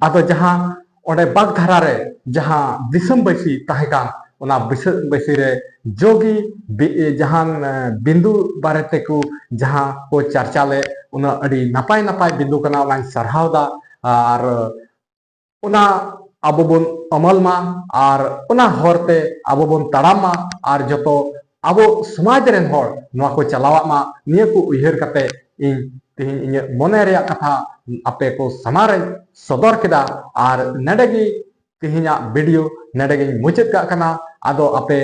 ᱟᱫᱚ ᱡᱟᱦᱟᱸ ᱚᱸᱰᱮ ᱵᱟᱜᱽᱫᱷᱟᱨᱟ ᱨᱮ ᱡᱟᱦᱟᱸ ᱫᱤᱥᱚᱢ ᱵᱟᱹᱭᱥᱤ ᱛᱟᱦᱮᱸ ᱠᱟᱱ, ᱚᱱᱟ ᱫᱤᱥᱚᱢ ᱵᱟᱹᱭᱥᱤ ᱨᱮ ᱡᱚᱜᱤ ᱵᱤ-, ᱡᱟᱦᱟᱱ, ᱮ, ᱵᱤᱱᱫᱩ ᱵᱟᱨᱮ ᱛᱮᱠᱚ ᱡᱟᱦᱟᱸ ᱠᱚ ᱪᱟᱨᱪᱟ ᱞᱮᱫ, ᱚᱱᱟ ᱟᱹᱰᱤ ᱱᱟᱯᱟᱭ ᱱᱟᱯᱟᱭ ᱵᱤᱱᱫᱩ ᱠᱟᱱᱟ, ᱚᱱᱟᱧ ᱥᱟᱨᱦᱟᱣ ᱫᱟ᱾ ᱟᱨ ᱚᱱᱟ ᱟᱵᱚ ᱵᱚᱱ ᱟᱢᱟᱞ ᱢᱟ ᱟᱨ ᱚᱱᱟ ᱦᱚᱨ ᱛᱮ ᱟᱵᱚ ᱵᱚᱱ ᱛᱟᱲᱟᱢ ᱢᱟ ᱟᱨ ᱡᱚᱛᱚ ᱟᱵᱚ ᱥᱚᱢᱟᱡᱽ ᱨᱮᱱ ᱦᱚᱲ ᱱᱚᱣᱟ ᱠᱚ ᱪᱟᱞᱟᱣᱟᱜ ᱢᱟ, ᱱᱤᱭᱟᱹ ᱠᱚ ᱩᱭᱦᱟᱹᱨ ᱠᱟᱛᱮ ᱤᱧ ᱛᱮᱦᱮᱧ ᱤᱧᱟᱹᱜ ᱢᱚᱱᱮ ᱨᱮᱭᱟᱜ ᱠᱟᱛᱷᱟ ᱟᱯᱮ ᱠᱚ ᱥᱟᱢᱟᱝ ᱨᱮᱧ ᱥᱚᱫᱚᱨ ᱠᱮᱫᱟ᱾ ᱟᱨ ᱱᱚᱰᱮ ᱜᱮ ᱛᱮᱦᱮᱧᱟᱜ ᱵᱷᱤᱰᱤᱭᱳ ᱱᱚᱰᱮ ᱜᱤᱧ ᱢᱩᱪᱟᱹᱫ ᱠᱟᱜ ᱠᱟᱱᱟ᱾ ᱟᱫᱚ ᱟᱯᱮ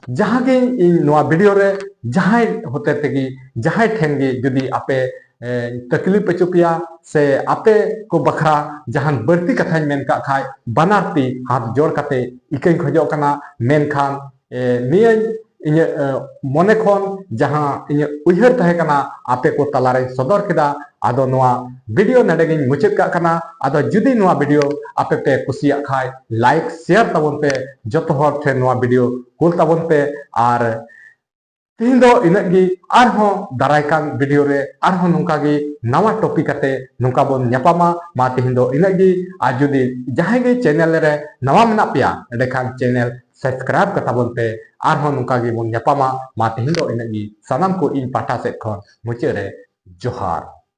ᱡᱟᱦᱟᱸ ᱜᱮ ᱤᱧ ᱱᱚᱣᱟ ᱵᱷᱤᱰᱤᱭᱳ ᱨᱮ ᱡᱟᱦᱟᱸᱭ ᱦᱚᱛᱮ ᱛᱮᱜᱮ, ᱡᱟᱦᱟᱸᱭ ᱴᱷᱮᱱ ᱜᱮ ᱡᱩᱫᱤ ᱟᱯᱮ, ᱮ, ᱛᱟᱠᱞᱤᱯ ᱦᱚᱪᱚ ᱯᱮᱭᱟ ᱥᱮ ᱟᱯᱮ ᱠᱚ ᱵᱟᱠᱷᱨᱟ ᱡᱟᱦᱟᱱ ᱵᱟᱹᱲᱛᱤ ᱠᱟᱛᱷᱟᱧ ᱢᱮᱱ ᱠᱟᱜ ᱠᱷᱟᱡ, ᱵᱟᱱᱟᱨ ᱛᱤ ᱦᱟᱛ ᱡᱳᱲ ᱠᱟᱛᱮ ᱤᱠᱟᱹᱧ ᱠᱷᱚᱡᱚᱜ ᱠᱟᱱᱟ᱾ ᱢᱮᱱᱠᱷᱟᱱ, ᱮ, ᱱᱤᱭᱟᱹᱧ ᱤᱧᱟᱹᱜ, ᱮ, ᱢᱚᱱᱮ ᱠᱷᱚᱱ ᱡᱟᱦᱟᱸ ᱤᱧᱟᱹᱜ ᱩᱭᱦᱟᱹᱨ ᱛᱟᱦᱮᱸ ᱠᱟᱱᱟ, ᱟᱯᱮ ᱠᱚ ᱛᱟᱞᱟᱨᱮᱧ ᱥᱚᱫᱚᱨ ᱠᱮᱫᱟ᱾ ᱟᱫᱚ ᱱᱚᱣᱟ ᱵᱷᱤᱰᱤᱭᱳ ᱱᱚᱰᱮ ᱜᱤᱧ ᱢᱩᱪᱟᱹᱫ ᱠᱟᱜ ᱠᱟᱱᱟ᱾ ᱟᱫᱚ ᱡᱩᱫᱤ ᱱᱚᱣᱟ ᱵᱷᱤᱰᱤᱭᱳ ᱟᱯᱮ ᱯᱮ ᱠᱩᱥᱤᱭᱟᱜ ᱠᱷᱟᱡ, ᱞᱟᱭᱤᱠ, ᱥᱮᱭᱟᱨ ᱛᱟᱵᱚᱱ ᱯᱮ, ᱡᱚᱛᱚ ᱦᱚᱲ ᱴᱷᱮᱱ ᱱᱚᱣᱟ ᱵᱷᱤᱰᱤᱭᱳ ᱠᱩᱞ ᱛᱟᱵᱚᱱ ᱯᱮ᱾ ᱟᱨ ᱛᱮᱦᱮᱧ ᱫᱚ ᱤᱱᱟᱹᱜ ᱜᱮ, ᱟᱨᱦᱚᱸ ᱫᱟᱨᱟᱭ ᱠᱟᱱ ᱵᱷᱤᱰᱤᱭᱳ ᱨᱮ ᱟᱨᱦᱚᱸ ᱱᱚᱝᱠᱟ ᱜᱮ ᱱᱟᱣᱟ ᱴᱚᱯᱤᱠ ᱠᱟᱛᱮ ᱱᱚᱝᱠᱟ ᱵᱚᱱ ᱧᱟᱯᱟᱢᱟ᱾ ᱢᱟ ᱛᱮᱦᱮᱧ ᱫᱚ ᱤᱱᱟᱹᱜ ᱜᱮ, ᱟᱨ ᱡᱩᱫᱤ ᱡᱟᱦᱟᱸᱭ ᱜᱮ ᱪᱮᱱᱮᱞ ᱨᱮ ᱱᱟᱣᱟ ᱢᱮᱱᱟᱜ ᱯᱮᱭᱟ, ᱮᱸᱰᱮᱠᱷᱟᱱ ᱪᱮᱱᱮᱞ ᱥᱟᱵᱥᱠᱨᱟᱭᱤᱵ ᱠᱟᱛᱟ ᱵᱚᱱ ᱯᱮ᱾ ᱟᱨᱦᱚᱸ ᱱᱚᱝᱠᱟ ᱜᱮᱵᱚᱱ ᱧᱟᱯᱟᱢᱟ᱾ ᱢᱟ ᱛᱮᱦᱮᱧ ᱫᱚ ᱤᱱᱟᱹᱜ ᱜᱮ, ᱥᱟᱱᱟᱢ ᱠᱚ ᱤᱧ ᱯᱟᱦᱴᱟ ᱥᱮᱫ ᱠᱷᱚᱱ ᱢᱩᱪᱟᱹᱫ ᱨᱮ ᱡᱚᱦᱟᱨ᱾